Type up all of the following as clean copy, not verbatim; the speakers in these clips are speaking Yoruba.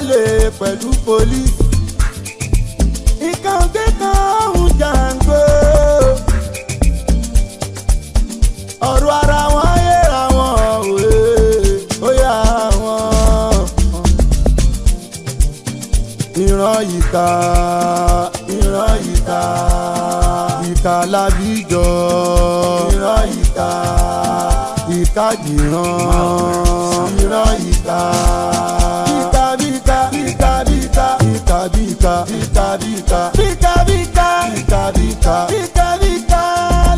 Olè pẹ̀lú police. Ìkànnì kan ń jàǹgbó. Ọ̀rọ̀ ara wọn yéra wọn òye ó yà wọn. Ìran ìkà, ìran ìkà, ìkà lábíjọ. Ìran ìkà, ìkà jìran. Ìran ìkà, ìkà bíkà, ìkà bíkà, ìkà bíkà, ìkà bíkà, ìkà bíkà, ìkà bíkà, ìkà bíkà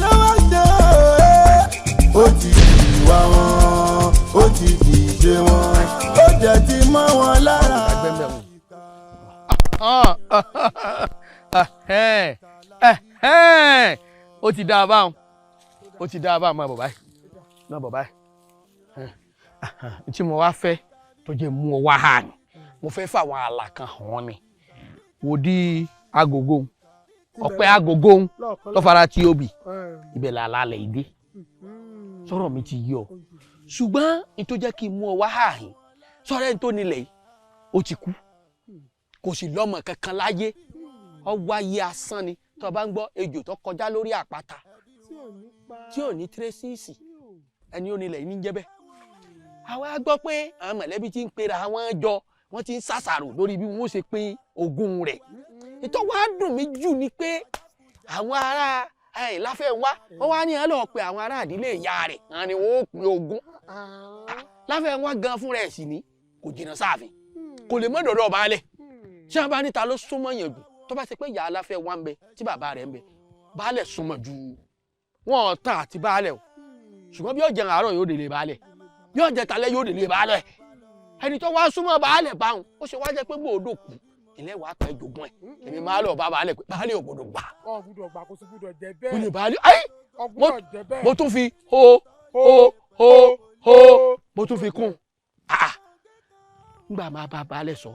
ló wá ṣe ó. Ó ti ìwà wọn, ó ti ìṣe wọn, ó jẹ́ ti mọ́ wọn lára. Ó ti dáa báwọn, ó ti dáa báwọn. Máa bọ̀ báyìí, máa bọ̀ báyìí. Tí mo wá fẹ́ tó jẹ́ mú ọ wá hà ní, mo fẹ́ fàwọn àlà kan hàn án ni. Wò di agogo ọ̀pẹ agogo tó fara tí obì, ibẹ̀ làlá lẹ̀ ìdí sọ̀rọ̀ mi ti yí ọ. Ṣùgbọ́n ní tó jẹ́ kí n mú ọ wá hà yín, sọ̀rọ̀ ẹni tó nílẹ̀ yìí ó ti kú, kò sì lọ́mọ kankan láyé, ọ wáyé asán ni. Tó bá ń gbọ́ ejò tó kọjá lórí àpáta tí ò ní tírésìsì, ẹni ó nílẹ̀ yìí ní jẹ́ bẹ́ẹ̀. Àwa gbọ́ pé àwọn mọ̀lẹ́bí ti ń pera àwọn jọ, wọ́n ti ń ṣàṣàrò lórí bí wọ́n ṣe pín ogún rẹ̀. Ìtọ́ wá dùn mí jù ni pé àwọn ará Láfẹ́nwá wọ́n wá ní ẹ lọ́ọ́ pe àwọn ará ìdílé ìyá rẹ̀, àwọn ni wọ́n ó pín ogún. Láfẹ́nwá gan fúnra ẹ̀ sì ní kò jìnnà sáàfin, kò lè mọ́ dọ̀dọ̀ baálẹ̀. Tí wọ́n bá níta ló súnmọ́ yẹn jù, tó bá ṣe pé ìyá Láfẹ́nwá ń bẹ tí bàbá rẹ̀ ń bẹ, baálẹ̀ súnmọ́ ju wọn tán àti baálẹ̀ o. Ṣùgbọ́n bí yóò jẹun àárọ̀ yóò délé baálẹ̀, bí yóò jẹ talẹ́ yóò délé baálẹ̀. Ẹni tó wá súnmọ́ baálẹ̀ báwọn, ó ṣe wá jẹ́ pé gbòòdò kù ilé wàá pẹ́ jogún ẹ̀. Èmi máa lọ bá baálẹ̀ pé baálẹ̀ ò gbọdọ̀ gbà. Ò gbọ́dọ̀ gbà, kó sì gbọ́dọ̀ jẹ Ó ní bẹ́ẹ̀. baálẹ̀ ayé. Ò gbọ́dọ̀ jẹ bẹ́ẹ̀. Mo tún fi ho ho ho ho, mo tún fi kún. Ah, ngbà máa bá baálẹ̀ sọ,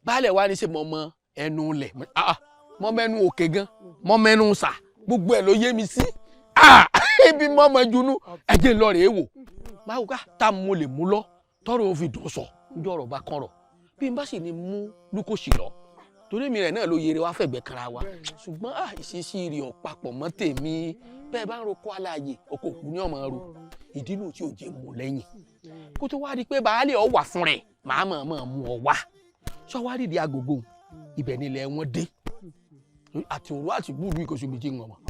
baálẹ̀ wa ní ṣe mọ mọ ẹnu lẹ̀. Ah, mọ mẹnu òkè gan, mọ mẹnu sà, gbogbo ẹ̀ ló yé mi sí. Ah, ibi mọ mọ junú ẹjẹ ń lọ rèé wò máa wò ká tá mo lè mú lọ tọrọ ó fi dùn sọ níjọ́ ọ̀rọ̀ bá kọrọ. Bí n bá sì ní mú lukosi lọ, torí mi rẹ̀ náà ló yẹrẹ wá fẹ̀gbẹ́ kanra wa. Ṣùgbọ́n ah, ìṣesí rẹ̀ ò papọ̀ mọ́ tèmi. Bẹ́ẹ̀ bá ń roko aláàyè, oko òkú ní ọmọ ro ìdínú tí ò jẹ́ mú lẹ́yìn kó tó wá di pé baálé ọ wà fún rẹ̀, màá mọ̀ mọ̀ mú ọ wá sọ wá rídìí agogo ibẹ̀ nílẹ̀ wọn dé àti òru àti gbúdú ìkóṣù bíi ti ń wọ̀n.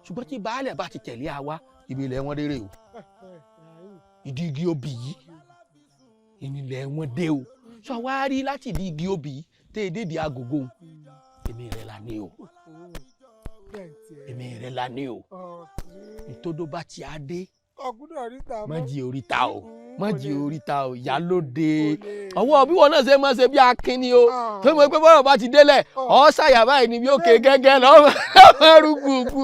Ṣùgbọ́n tí baálé bá ti tẹ̀lé àwa, ibi ilẹ̀ wọn dé rè o, ìdí igi obì yìí ìnílẹ̀ wọn dé o. Sọ wá rí láti ìdí igi obì yìí tẹ́ ẹ dédìí agogo, èmi rẹ̀ là ní o, èmi rẹ̀ là ní o. Ìtòdó bá ti á dé, Ò gbọ́dọ̀ ríta. Má jí oríta o, má jí oríta o. Ìyálóde ọwọ́ bí wọn náà ṣe máa ṣe bí akínni o, tó mọ̀ pé bọ́rọ̀ bá ti délẹ̀ ọ́ ṣàyà báyìí ni bí òkè gẹ́gẹ́ lọ́wọ́ rú gbùgbù.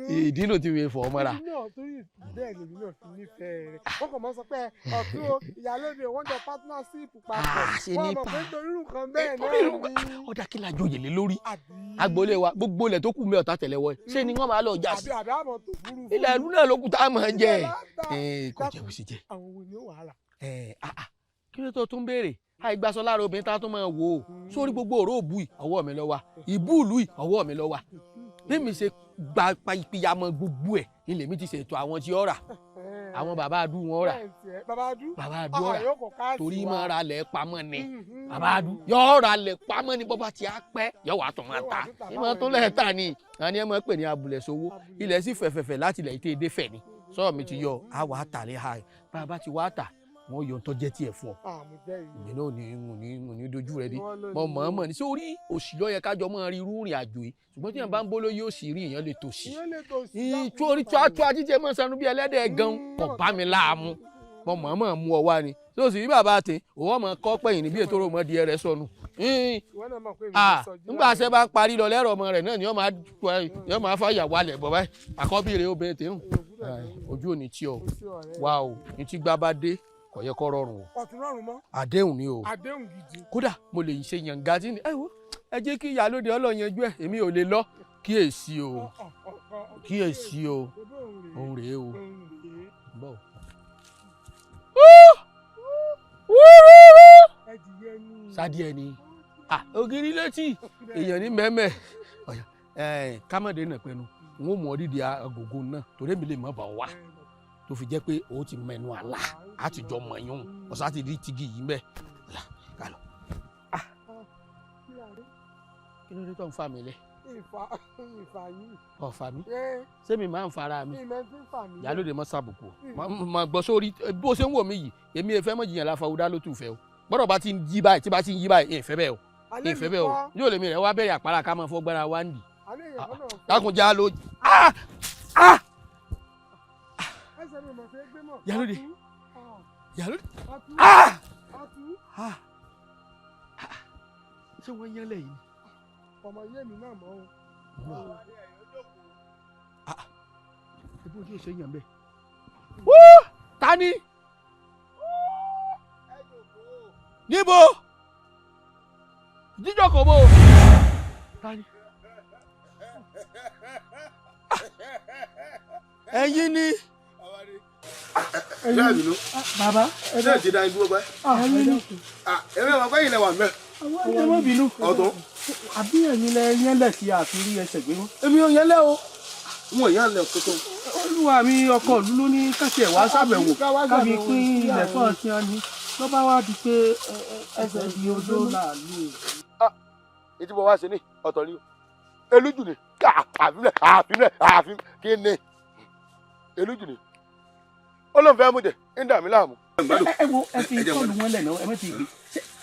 Ìdí ló ti fi fọ́ mọ́ra. Èmi náà torí bẹ́ẹ̀ lèmi náà fi nífẹ̀ẹ́ rẹ̀. Wọ́n kàn máa sọ pé ọ̀tún o, ìyálóde, wọ́n jọ partnership papọ̀. Ah, ṣe Wọ́n ní mọ̀ pa pé nítorí nǹkan bẹ́ẹ̀ torí náà ni. Ọ̀dà kí la joyè lé lórí Àbí? Agboolé wa, gbogbo ilẹ̀ tó kù mí ọ̀tá tẹ̀lẹ́wọ́ ẹ̀ ṣé ni wọ́n máa lọ jà sí. Àbí àmọ̀ tó fúrufú. Ilẹ̀ ìlú náà ló kù tá a máa jẹ. Ilẹ̀ láta. Kò jẹ́ bó ṣe jẹ́. Àwọn wo ni ó wàhálà? Ah, ah, kí ló tó tún béèrè àìgbàsọ lára obìnrin tá a tún máa wò ó sórí gbogbo òró òbú yìí? Ọwọ́ mi ló wà, ìbú ìlú yìí ọwọ́ mi ló wà. Bí mi ṣe gba ìpìyàmọ gbogbo ẹ̀ ilé mi ti ṣètò àwọn tí ó rà, àwọn bàbá adú wọn rà. Bàbá adú. Bàbá adú ó rà. Yóò kọ káàsì Torí wa. máa ra lẹ̀ pamọ́ ni. Bàbá adú yóò ra lẹ̀ pamọ́ ni, bọ́bá ti á pẹ́ yóò wá tún máa ta ìmọ̀ tó lẹ̀ ta ni. Àwọn ẹ̀ máa pè ní abúlẹ̀ sowó, ilẹ̀ sì fẹ̀fẹ̀fẹ̀ láti ilẹ̀ ìtẹ́ èdè fẹ̀ ni. Sọ́ọ̀ mi ti yọ àwa àtàlẹ́ ha ẹ̀ bàbá ti wá tà, wọ́n yọ tó jẹ́ tiẹ̀ fún ọ. Ah, mo jẹ́ yìí. Èmi náà ní ń ní ń ní dojú rẹ di. Wọ́n ló Mọ ní. Mọ̀ọ́mọ̀ ní sórí òsì ló yẹ kájọ mọ́ rí irú ìrìn àjò yìí, ṣùgbọ́n tí yẹn bá ń bó lóye òsì rí, èèyàn lè tòṣì. Ìyẹn lè tó sí. Ìtorí tíwájú ajíjẹ mọ́ sanu bí ẹlẹ́dẹ̀ gan kò bá mi láàmú. Mọ mọ̀ọ́mọ̀ mú ọ wá ni tí o sì rí bàbá tè òun ọmọ kọ́ pẹ̀yìn níbi ètò òròmọdì rẹ sọnù. Ìwọ náà mọ̀ pé mi Ah, ò sọ jù nígbà láàrin. ṣe bá ń parí lọ lẹ́rọ ọmọ rẹ̀ náà ni yọ́n máa fàyà wálẹ̀ bọ̀ báyìí. Àkọ́bí rẹ̀ obìnrin tẹ̀ ń ojú òní tí ọ Kò sí ọ̀rẹ́. wá o ní tí gbá bá dé kò yẹ kó rọrùn o. Ọ̀tún rọrùn mọ́. Àdéhùn ni o. Àdéhùn gidi. Kódà mo lè ṣe yànga tí ní ẹ wo, ẹ jẹ́ kí ìyálóde ọlọ́yanjú ẹ̀, èmi ò lè lọ. Kíyèsí o, kíyèsí o, òun rèé o. Bọ́ o. Ẹdìyẹ ni. Sádìẹ ni. Ògiri létí èèyàn ní mẹ́mẹ́ kámọ́dé náà pẹ̀lú n ó mọ̀ dídì agogo náà torí èmi lè mọ̀ bá wá tó fi jẹ́ pé o ti mẹ́nu àlá á ti jọ mọ̀ yún ọ̀sán ti rí tigi yìí mẹ́ kálọ̀. Kí ló dé tó ń fa mi lẹ. Ìfà yìí. Ọ̀fà mi sẹ́mi máa ń fara mi. Ìmẹ̀ tí ń fà mí. Ìyálóde mọ́ sàbùkù mà gbọ́ sórí bó ṣe ń wò mí yìí èmi ẹ fẹ́ mọ̀ jiyàn láfa ọ̀dá ló tù fẹ́ o gbọ́dọ̀ bá ti ń yí báyìí tí bá ti ń yí báyìí ẹ fẹ́ bẹ́ẹ̀ o ẹ fẹ́ bẹ́ẹ̀ o yóò lèmi rẹ̀ wá bẹ̀rẹ̀ àpárá ká máa fọ́ gbára wá ń dì. Dákunjá ló. Ìyálóde Ìyálóde ṣé wọ́n yán lẹ́yìn ni. Ọmọ ilé mi náà mọ́ o. Ebi ojú ṣe yàn bẹ́ẹ̀. Ta ni? Níbo? Jíjọkọ̀ bò. Ta ni? Ẹ̀yin ni. Ṣé àbínú? Bàbá. Ṣé ẹ̀ ti dá ibú ọgbẹ́? Ẹ̀mí àwọn akọ́yìn lẹ wà mẹ́. Ẹ má bínú. Ọ̀tún. Àbí ẹ̀yin lẹ yẹn lẹ̀ sí àfi rí ẹsẹ̀ gbé wọn. Èmi ò yẹn lẹ́ o. N ò yẹn lẹ̀ tuntun. Olúwa mi ọkọ ìlú ló ní káṣí ẹ̀ wá ṣàbẹ̀wò káfi pín ilẹ̀ fún ọtí wọn ni ló bá wá di pé ẹsẹ̀ di odó làálù. Ètí mo wá ṣe ní ọ̀tọ̀ ni o. Elújù ni àfimlẹ̀ àfimlẹ̀ àfim kí ni elújù ni. Ó lóun fẹ́ mú jẹ ń dà mí láàmú. Ẹ wo ẹ fi kọ́ọ̀lù wọn lẹ̀ náà ẹ má ti gbé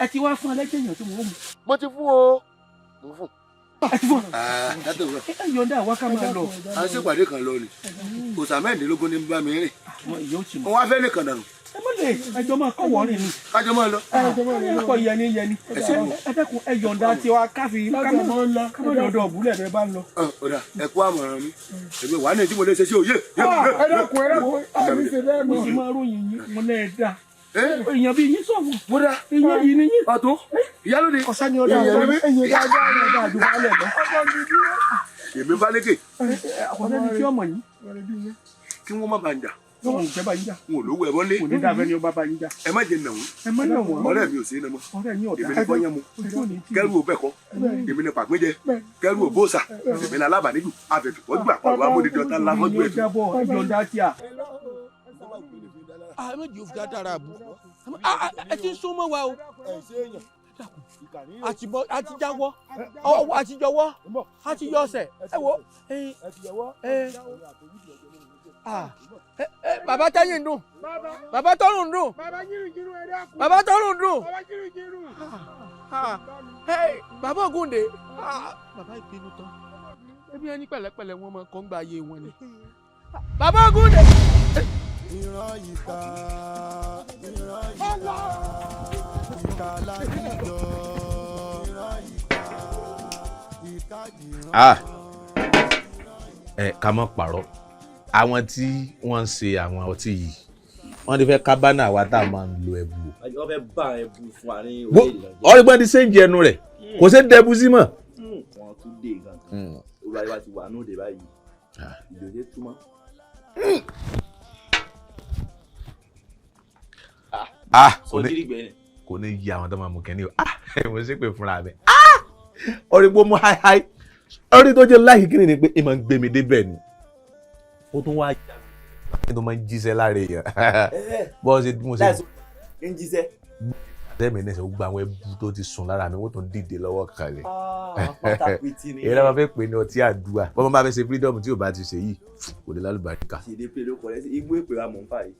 ẹ ti wá fún ẹlẹ́jẹ̀ èèyàn tí mo mú. Mo ti fún o mo fún. Ẹ ti fún ọ. Ẹ yọ̀ǹda àwa ká máa lọ. À ń ṣèpàdé kan lọ ni òòsà mẹ́rìndínlógún ní bá mi rìn. Wọ́n wá fẹ́ nìkan dànù. Ẹ má lè ẹjọ́ máa kọ́ wọ́ọ́rìn ni. Kájọ máa lọ. Ẹ kọ yẹni yẹni. Ẹ dẹ́kun ẹ yọ̀ǹda tiwa káfí kámọ́ lọ́dọ̀ òbúlẹ̀ rẹ bá ń lọ. Ọ̀dà ẹ kú àmọ̀ràn mi èmi wà ní tí mo lè ṣe sí òye. Ẹ dákun ẹ dákun àmì ṣe bẹ́ẹ̀ mọ̀. Mo sì máa ròyìn yín mo lẹ́ẹ̀ dá. Èèyàn bíi yín sọ̀wọ́. Bódà. Èèyàn yìí ni yín. Ọ̀tún Ìyálóde. Ọ̀sán ni ọ̀dà Èèyàn ni mí. Èèyàn dáadáa ni ọ̀dà àdúgbò alẹ̀ lọ. Èmi bá lékè. Ọ̀sán ni tí ọmọ yìí. Kí wọ́n má bàa ń jà. Wọn ò jẹ́ bá yín jà. N ò lówó ẹbọ lé. Kò ní dábẹ́ ni ó bá bá yín jà. Ẹ má jẹ nà wọ́n. Ẹ má nà wọ́n. Ọ̀rẹ́ mi ò sí iná mọ́. Ọ̀rẹ́ yín ọ̀dà. Èmi ní fọ́yán mu. Kẹ́rù ò bẹ̀ kọ́. Èmi ní pàgbẹ́jẹ. Kẹ́rù ò bóòsà. Èmi ní alábàáníjù. Àfẹ̀fẹ̀fọ́jú àpàlọ́ amódìdí ọ̀tá ńlá fọ́jú ẹ̀tù. Ẹ má jẹ́ òfin dáadáa àbú. Ẹ ti ń sún mọ́ wa o. Àti jáwọ́, àti jọwọ́, àti yọsẹ̀. Ẹ wo. Bàbá tẹ́yìn ń dùn. Bàbá tọ́rùn ń dùn. Bàbá tọ́rùn ń dùn. Bàbá Ògúndé. Bàbá ìbínú tán. Ebi ẹni pẹ̀lẹ́pẹ̀lẹ́ wọn máa kọ́ ń gba ayé wọn ni. Bàbá Ògúndé. Ìran ìka, ìran ìka, ìka lábíjọ, ìran ìka, ìka jìran. Ẹ ká má parọ́ àwọn tí wọ́n ń ṣe àwọn ọtí yìí wọ́n ti fẹ́ kábánà wa tá a máa ń lo ẹbu. Wọ́n fẹ́ bá ẹbu fún wa ní orílẹ̀-èdè Nàìjíríà. Ọ̀rẹ́gbọ́n ti ṣéǹjì ẹnu rẹ̀ kò ṣe dẹbu sí mọ́. Wọ́n tún dé gangan olú ayé wa ti wà nóde báyìí ìdòdó túmọ̀. Kò ní yí àwọn tó máa mú kẹ́ni o mo ṣe pé fúnra mi ọ̀rẹ́gbọ́n mú háíháí ọ̀rẹ́ tó jẹ́ láìkí kí ni pé ìmọ̀ ń gbé mi débẹ̀ ni ó tún wá yá mi tó máa ń jíṣẹ́ lára èèyàn bọ́ ṣe mo ṣe ń jíṣẹ́. Tẹ́mi ní sẹ́ gbogbo àwọn ẹbú tó ti sùn lára mi wọ́n tún dìde lọ́wọ́ kalẹ̀. Pátákìtì ni. Èyí náà máa fẹ́ pè ní ọtí àdúrà bọ́n bá fẹ́ ṣe freedom tí ò bá ti ṣe yìí kò lè lálùbáríkà. Ṣèdè pé ló kọ rẹ sí igbó èpè wa mò ń fà yìí.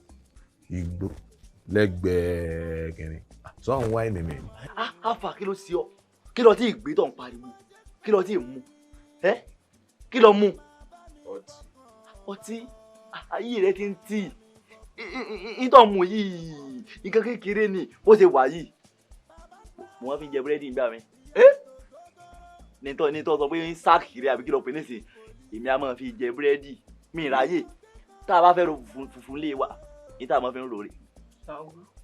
Igbó lẹ́gbẹ̀ẹ́ kìnrin sọ́hun wáìnì mi. Àfà kí ló ṣe ọ kí ló tí ì gbé tó ń pariwo kí ló tí ì mú ẹ kí ló mú ọtí ayé rẹ ti ń tì ìtọ̀ mú yìí nǹkan kékeré ni bó ṣe wà yìí mo wá fi jẹ búrẹ́dì nígbà mi nítọ́ sọ pé ń sáàkiri àbí kí ló pè nísìn èmi á máa fi jẹ búrẹ́dì mi ráyè tá a bá fẹ́ ro funfun lé wa ní tá a máa fi ń rò rè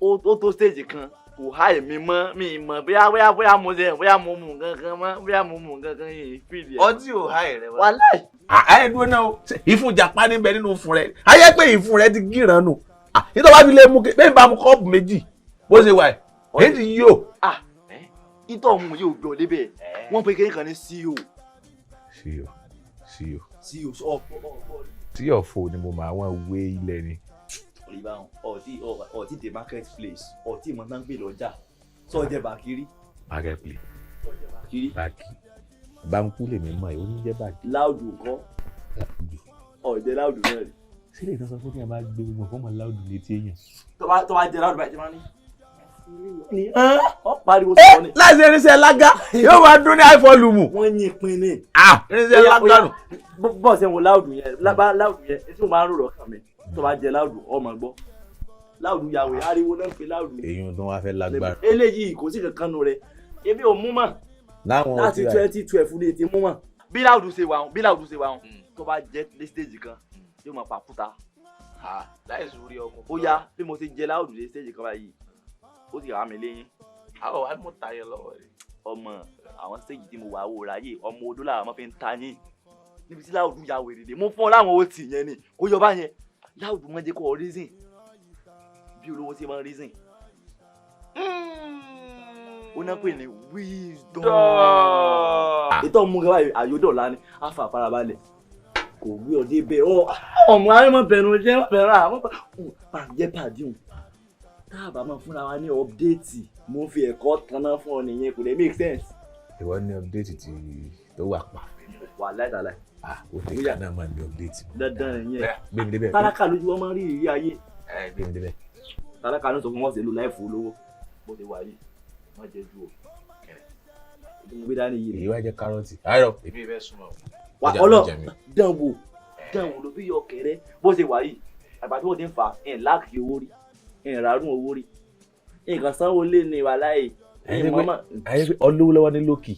ó tó stage kan kò há èmi mọ́ mi mọ̀ bóyá bóyá bóyá mo ṣe bóyá mo mú nǹkan kan mọ́ bóyá mo mú nǹkan kan yìí fìdí ẹ̀. Ọtí ò há ẹ̀rẹ̀ wá. Wàláì. Ẹ dúró náà o ìfun jàpá níbẹ̀ nínú fún rẹ ayé pé ìfun rẹ ti gíran nù nítorí wàá fi lè mú bẹ́ẹ̀ bá mu kọ́ọ̀pù méjì bó ṣe wà ẹ̀ Èyí ti yó. Ìtọ̀ mu yóò gbọ́ débẹ̀. Wọ́n pe kékeré kan ní CEO. CEO. CEO. CEO ọ̀pọ̀. Tí ọ̀fọ̀ ni mo máa wọ́n wé ilẹ̀ ni. Òrìbá ọtí ọtí the market place ọtí ìmọ̀ náà ń gbé lọ́jà sọ́jẹ́ bàkírí. Market place. Bàkí. Báńkú lèmi mọ̀ ẹ́ oníjẹ́ bàkí. Láùdù kọ́. Ọ̀jẹ̀ láùdù náà rí. Sílẹ̀ ìtàn sọ fún kí n bá gbé gbogbo nǹkan mọ̀ láùdù létí èèyàn. Tó bá jẹ láùdù báyìí tí wọ́n ní. Ọ pariwo sọ ni. Láìsí irinṣẹ́ lága yóò máa dún ní àìfọ́lùmù. Wọ́n yín pin ní. Irinṣẹ́ lága nù. Bọ́ọ̀ sẹ́ wo láùdù yẹn láùdù yẹn etí mo máa ń rò lọ́kàn mi tó bá jẹ láùdù ọmọ gbọ́. Láùdù yàwé ariwo náà ń pe láùdù. Èyí tó wá fẹ́ lágbára. Eléyìí kò sí kankan nu rẹ̀ ebi ò mú mọ́. Láti 2012 ní ti mú mọ́. Bí láùdù ṣe wà bí láùdù ṣe wà tó bá jẹ dé stage kan yóò máa pàkúta. Láìsí orí ọkùnrin. Ó yá bí mo ṣe jẹ láùdù dé stage kan báyìí ó sì rà mí léyìn. Àwọn wa mú tayọ lọ́wọ́ rẹ̀. Ọmọ àwọn stage tí mo wà wò ráyè ọmọ odó làwọn máa fi ń ta yín níbi tí láùdù ya wèrè dé mo fún ọ láwọn ó tì yẹn ni kó yọ bá yẹn láùdù máa jẹ́ kó o reason bí olówó ṣe máa ń reason. Ó náà pè ní wisdom. Ètò ọmọ gẹ́gẹ́ báyìí àyọ̀dọ̀la ni a fà farabalẹ̀ kò wí ọdẹ bẹ́ẹ̀ ọ ọmọ ayé mọ̀ bẹ̀rù jẹ́ bẹ̀rù àwọn pàjẹ́ pàdéhùn tá a bá máa fúnra wa ní ọ̀pdéètì mo fi ẹ̀kọ́ tanná fún ọ nìyẹn kò lè make sense. Ìwọ ní ọ̀pdéètì tí tó wà pa. Wà láìláì. Ó ti kà náà máa ní ọ̀pdéètì. Dandan nìyẹn. Gbé mi débẹ̀. Tálákà lójú wọn máa ń rí ìrírí ayé. Gbé mi débẹ̀. Tálákà ló sọ fún wọn ṣe lò láì fún olówó bó ti wà yìí má jẹ ju o. Mo gbé dání yìí. Èyí wá jẹ kárọ̀tì. Ayọ̀ èmi fẹ́ súnmọ́. Wà ọlọ dánwò dánwò ló fi yọ kẹrẹ bó ṣe wà yìí àgbà tí wọ́n ti ń fà ẹ̀ láàkì owó rí ẹ̀ rárún owó rí nǹkan sanwó lé ní wà láàyè. Ayé pé olówó lọ́wọ́ ní lókì.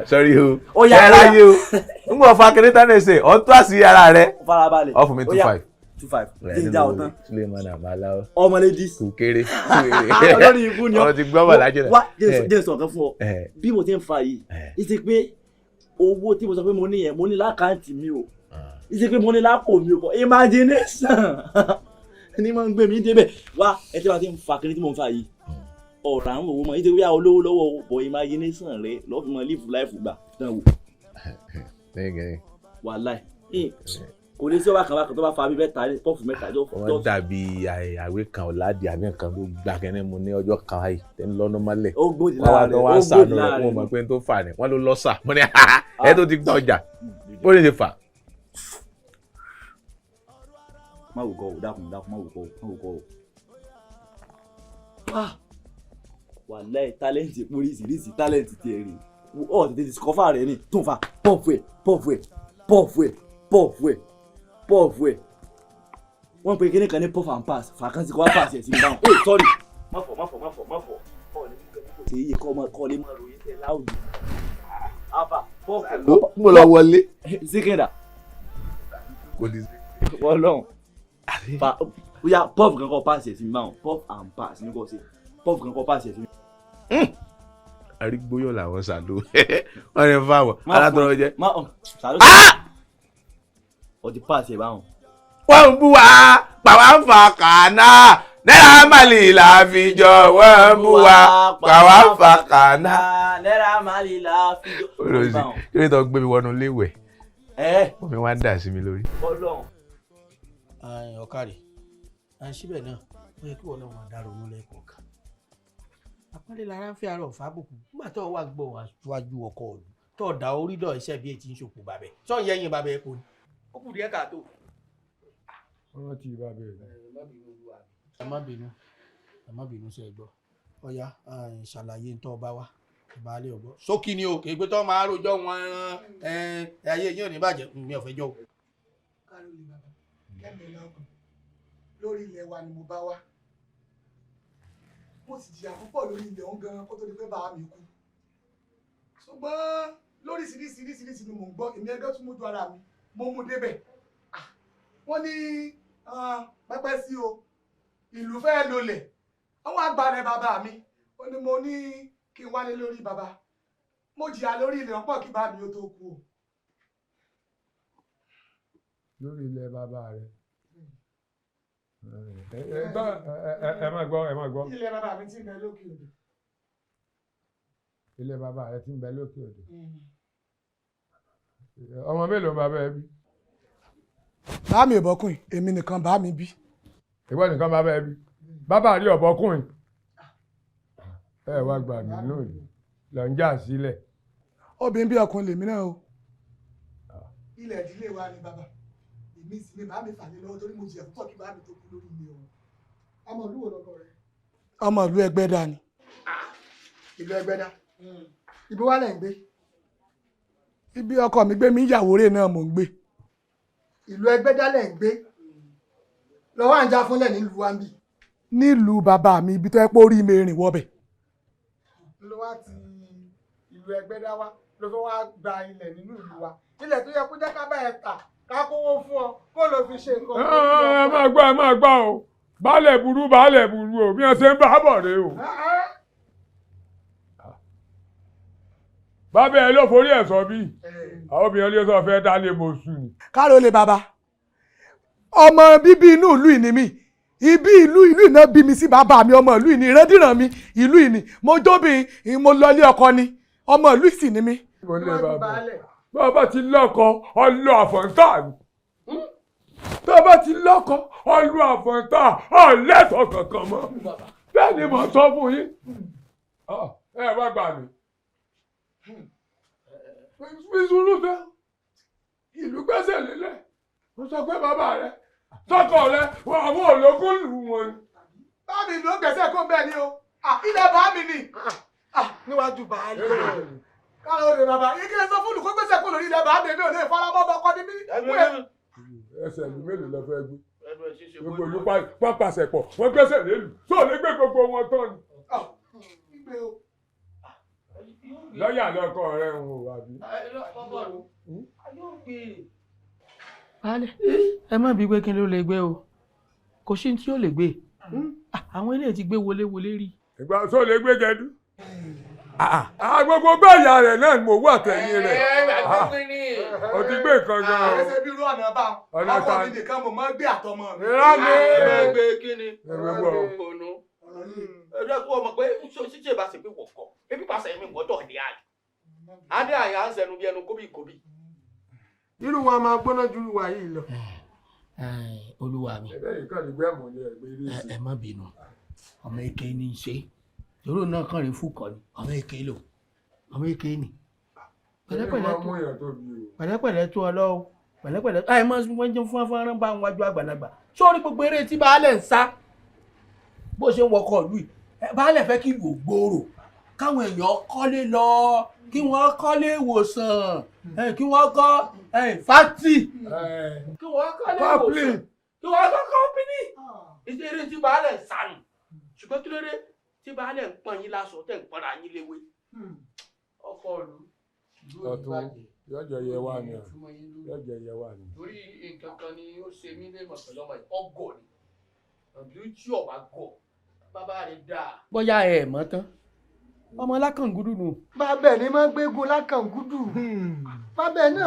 Sorry o. Ẹ ráyé o. N kò fa kiri tán ẹsẹ̀, ọ̀ tó àṣírí ara rẹ. Farabalẹ̀. Ọ fún mi 2.5. 2.5. Jíjà ọ̀tán. Suleiman Amala. Ọmọlédì. Kò kéré. Olórí ikú ni ọ. Ọ ti gbọ́ bà lájẹ̀ náà. Wá jẹ́ sọ nǹkan fún ọ. Bí mo ti ń fa yìí, ìṣe pé owó tí mo sọ pé mo ní yẹn, mo ní lákàntì mi o. Ìṣe pé mo ní lápò mi o. Imagination ni mo ń gbé mi débẹ̀. Wá ẹ tí wàá ti ń fa kiri tí mo ń fa yìí. Ọ̀rọ̀ àwọn òwò mọ̀ nítorí àwọn olówó lọ́wọ́ bọ̀ imagination rẹ lọ́ọ́ fi mọ live life gbà dán wò. Wàláì kò ní sí ọba kan bákan tó bá fa bí mẹ́ta pọ́ọ̀fù mẹ́ta. Wọ́n dàbí àwé kan ọ̀làdì àbí nǹkan tó gbà kẹ́ni mu ní ọjọ́ kan ayé tẹ́ ń lọ́nà mọ́lẹ̀. Ó gbòdì lára rẹ̀ ó gbòdì lára rẹ̀ wọ́n mọ̀ pé n tó fà ní wọ́n ló lọ́sà mo ní ẹ tó ti gba ọjà bó lè ṣe fà. Má wò kọ́ o dákun dákun má wò kọ́ o má wò kọ́ o. Wàláì tálẹ́ǹtì oríṣiríṣi tálẹ́ǹtì tiẹ̀ rè ọ̀ tètè discover rẹ̀ ni tó ń fa pọ́ọ̀fù ẹ̀ pọ́ọ̀fù ẹ̀ pọ́ọ̀fù ẹ̀ pọ́ọ̀fù ẹ̀ pọ́ọ̀fù ẹ̀ wọ́n pe kíní kan ní puff and pass fàákàntì kọ́ wá pass ẹ̀ sí mi báwọn oh sorry má fọ̀ má fọ̀ má fọ̀ má fọ̀ ọ̀ ní kí n kò ṣe kọ́ lè má ròyìn tẹ̀ láwùjọ afa pọ́ọ̀fù. Mo lọ wọlé. Síkìndà. Kò ní sí. Wọ́n lọ́hùn bóyá puff kan kọ́ pass ẹ̀ sí mi báwọn puff and pass ní kò ṣe puff kan kọ́ pass ẹ̀ sí mi. Arígbóyọ̀ làwọn ṣàlù wọ́n ní fáwọn alátọ̀rọ̀ jẹ. Ọ ti pass ẹ̀ báwọn. Wọ́n ń bú wa pàwá ń fa kànáà Náírà Málì là fi jọ wọ́n ń bú wa pàwá ń fa kànáà. Náírà Málì là fi jọ. Olùsí kí ló tó gbé mi wọnú ilé ìwẹ̀ omi wá ń dà sí mi lórí. Ọ̀kàrẹ̀ à ń síbẹ̀ náà ó yẹ kí wọn náà máa dá ronú lẹ́kọ̀ọ̀kan. Àpọ́nlé lára ń fi ara ọ̀fà bùkún nígbà tó wà gbọ́ wájú ọkọ ọ̀lú tó dá orí dọ̀ iṣẹ́ bí etí ń ṣòpò bàbẹ̀ sọ yẹ̀yìn bàbẹ̀ kò ní. Ó kù díẹ̀ káàtó. Wọ́n ti bá bẹ̀rẹ̀. Ẹ má bínú ẹ má bínú sí ẹ gbọ́ ọ̀ya ṣàlàyé ń tọ́ ọba wa baálé ọgbọ́. Sókì ni o kì í pé tó máa rojọ́ wọn ayé yín ò ní bàjẹ́ mi ò fẹ́ jọ o. Kárólì bàbá kẹ́mi lọ́gùn lórí ilẹ̀ wa ni mo bá wá mo sì jìyà púpọ̀ lórí ilẹ̀ ọ̀hún gan-an kó tó di pé bàá mi kú ṣùgbọ́n lóríṣiríṣiríṣiríṣi ni mò ń gbọ́ èmi ẹgbẹ́ tún mójú ara mi mo mú débẹ̀ wọ́n ní pẹ́pẹ́ sí o ìlú fẹ́ lolẹ̀ àwọn àgbà rẹ̀ bàbá mi ó ní mo ní kí n wálé lórí bàbá mo jìyà lórí ilẹ̀ ọ̀pọ̀ kí bàá mi ó tó kú o. Lórí ilẹ̀ bàbá rẹ̀ Ẹ máa gbọ́, ẹ máa gbọ́. Ilé bàbá mi ti ń bẹ lókè odò. Ilé bàbá rẹ ti ń bẹ lókè odò. Ọmọ mélòó bàbá ẹ bí? Bàá mi ò bọ́kùnrin, èmi nìkan bàá mi bí. Ìwọ nìkan bàbá ẹ bí? Bàbá rí ọ̀bọ̀kùnrin. Ẹ wá gbà mí lónìí, lọ ń jà sílẹ̀. Obìnrin bí ọkùnrin lèmi náà o. Ilẹ̀ ìdílé wa ni bàbá. Èmi sì ni bàá mi fà lé lọ́wọ́ torí mo jìyà púpọ̀ kí bàá mi tó kú lórí mi o. Ọmọ ìlú wo lọkọ rẹ? Ọmọ ìlú Ẹgbẹ́dá ni. Ìlú Ẹgbẹ́dá. Ibi wà lẹ̀ ń gbé? Ibi ọkọ mi gbé mi ìyàwó rẹ̀ náà mò ń gbé. Ìlú Ẹgbẹ́dá lẹ̀ ń gbé. Lọ́wọ́ à ń já fúnlẹ̀ nílùú wa ń bì. Nílùú bàbá mi, ibi tó yẹ pé orí mi rìn wọbẹ̀. Ló wá ti ìlú Ẹgbẹ́dá wá ló fẹ́ wá gba ilẹ̀ nínú ìlú wa. Ilẹ̀ tó yẹ kó jẹ́ ká bá ẹ tà ká kówó fún ọ kó ló fi ṣe nǹkan. Ẹ máa gbọ́, ẹ máa gbọ́ o. Baálẹ̀ burú, baálẹ̀ burú o, bí wọ́n ṣe ń bá bọ̀ rèé o. Bàbá ẹ ló forí ẹ̀ sọ bí. Àwọn obìnrin ló sọ fẹ́ dálé mọ̀ọ́sù ni. Káàró lè bàbá. Ọmọ bíbí inú ìlú ìní mi. Ibi ìlú ìná bí mi sí bàbá mi, ọmọ ìlú ìní, ìrandíran mi, ìlú ìní. Mo jóbìn, mo lọ ilé ọkọ ni. Ọmọ ìlú ìsì ni mi. Mo lè bàbá. Bàbá ti lọ́kọ, ọlọ àfọ̀ǹtà ni. Tó bá ti lọ́kọ, ọlọ àfọ̀ǹtà, ọ̀lẹ́tọ̀ kankan mọ́. Bẹ́ẹ̀ ni mo sọ fún yín. Ẹ wá gbà mí. Fi sùúrù fẹ́. Ìlú gbẹ́sẹ̀ lélẹ̀. Mo sọ pé bàbá rẹ, sọ́kọ rẹ, àwọn ológun lù wọ́n ni. Bá mi ló gbèsè kó bẹ́ẹ̀ ni o. Ilẹ̀ bá mi ni. Níwájú baálé. Káàró lè bàbá, ike sọ fún olùkọ́ gbèsè kó lórí ilẹ̀ bá mi, èmi ò lè faramọ́ ọkọ ní mí. Ẹsẹ̀ ìlú mélòó lọ fẹ́ gbé? Gbogbo ìlú pápásẹ̀ pọ̀, wọ́n gbẹ́sẹ̀ lélù, sóò lè gbé gbogbo wọn tán ni. Lọ́yà lọ́kọ rẹ̀ ń wò àbí. Baálé, ẹ má bí pé kí ló lè gbé o, kò sí tí ó lè gbé. Àwọn eléyìí ti gbé wọléwọlé rí. Ìgbà tó lè gbé gẹdú. Gbogbo gbẹ̀yà rẹ̀ náà mo wà tẹ̀yìn rẹ̀. O ti gbé nǹkan gan-an. Àrẹsẹ̀ bí irú ọ̀nà bá wọn. Ọkọ mi nìkan mo máa ń gbé àtọmọ mi. Ìrá mi. Gbé kí ni? Ẹ kú ọmọ pé ṣíṣe bá ṣe pé wọ̀kọ̀, ebi pàṣẹ mi wọ́tọ̀ ní àyè. Adé àyà ń sẹnu bí ẹnu kóbìkóbì. Irú wa máa gbóná ju wa yìí lọ. Olúwa mi, ẹ má bínú, ọmọ èké ní í ṣe. Torí náà kàn rí fúkọ ni, ọmọ èké lò, ọmọ èké ni. Pẹ̀lẹ́pẹ̀lẹ́ tó ọlọ́wọ́, pẹ̀lẹ́pẹ̀lẹ́ ẹ mọ wọ́n jẹun fún afárán bá ń wájú àgbàlagbà. Sórí gbogbo eré tí baálẹ̀ ń sá bó ṣe ń wọkọ̀ ìlú yìí, baálẹ̀ fẹ́ kí ìlú gbòòrò, káwọn èèyàn kọ́lé lọ, kí wọ́n kọ́lé ìwòsàn, kí wọ́n kọ́ fátì, kí wọ́n kọ́lé ìwòsàn, kí wọ́n kọ́ kọ́mpínì. Eré tí baálẹ̀ ń sá nù, ṣùgbọ́n kí ló dé tí baálẹ̀ ń pọ́n yín lásọ tẹ̀ ń pọ́nra yín léwé. Ọkọ ìlú ọ̀tún yọjọ yẹ wá ni yọjọ yẹ wá ni. Torí nǹkan kan ni ó ṣe mí lè mọ̀ pẹ̀lú ọmọ yìí, ọgọ̀ ni, àbí tí ọba gọ̀ bàbá rẹ̀ dáa. Bóyá ẹ mọ̀ tán, ọmọ lákàngúdù nù. Bàbá ẹ̀ ní máa ń gbégun lákàngúdù. Bàbá ẹ̀ náà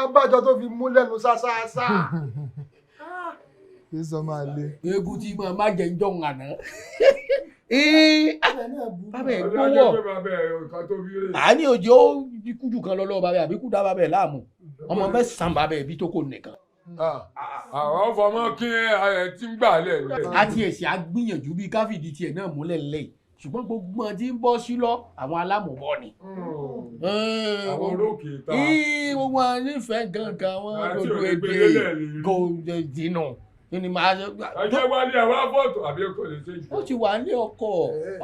abájọ tó fi mú lẹ́nu ṣáṣáṣá. Kì í sọ máa le. Eégún tí mo máa jẹ ń jọ̀hún àná. Bàbá ẹ̀ gbówó. Àní òjò kújù kan lọ́lọ́ bàbá ẹ̀ àbí kúdà bàbá ẹ̀ láàmú. Ọmọ mẹ́sàn-án bàbá ẹ̀ bí tó kò nìkan. Àwọn fọmọ kí ẹ ti ń gbà lẹ̀. Àti èsì àgbìyànjú bíi káfíìdì tiẹ̀ náà múlẹ̀ lẹ́yìn. Ṣùgbọ́n gbogbo ọtí ń bọ́ sí lọ àwọn alámùbọ́ ni. Àwọn olókè ta. Gbogbo àwọn onífẹ̀ẹ́ gangan wọn lòdù èdè kò dínà. Ọjọ́ wálé ẹ̀ wá fọ́tò àbí kò lè ṣe jù. Ó ti wà ní ọkọ̀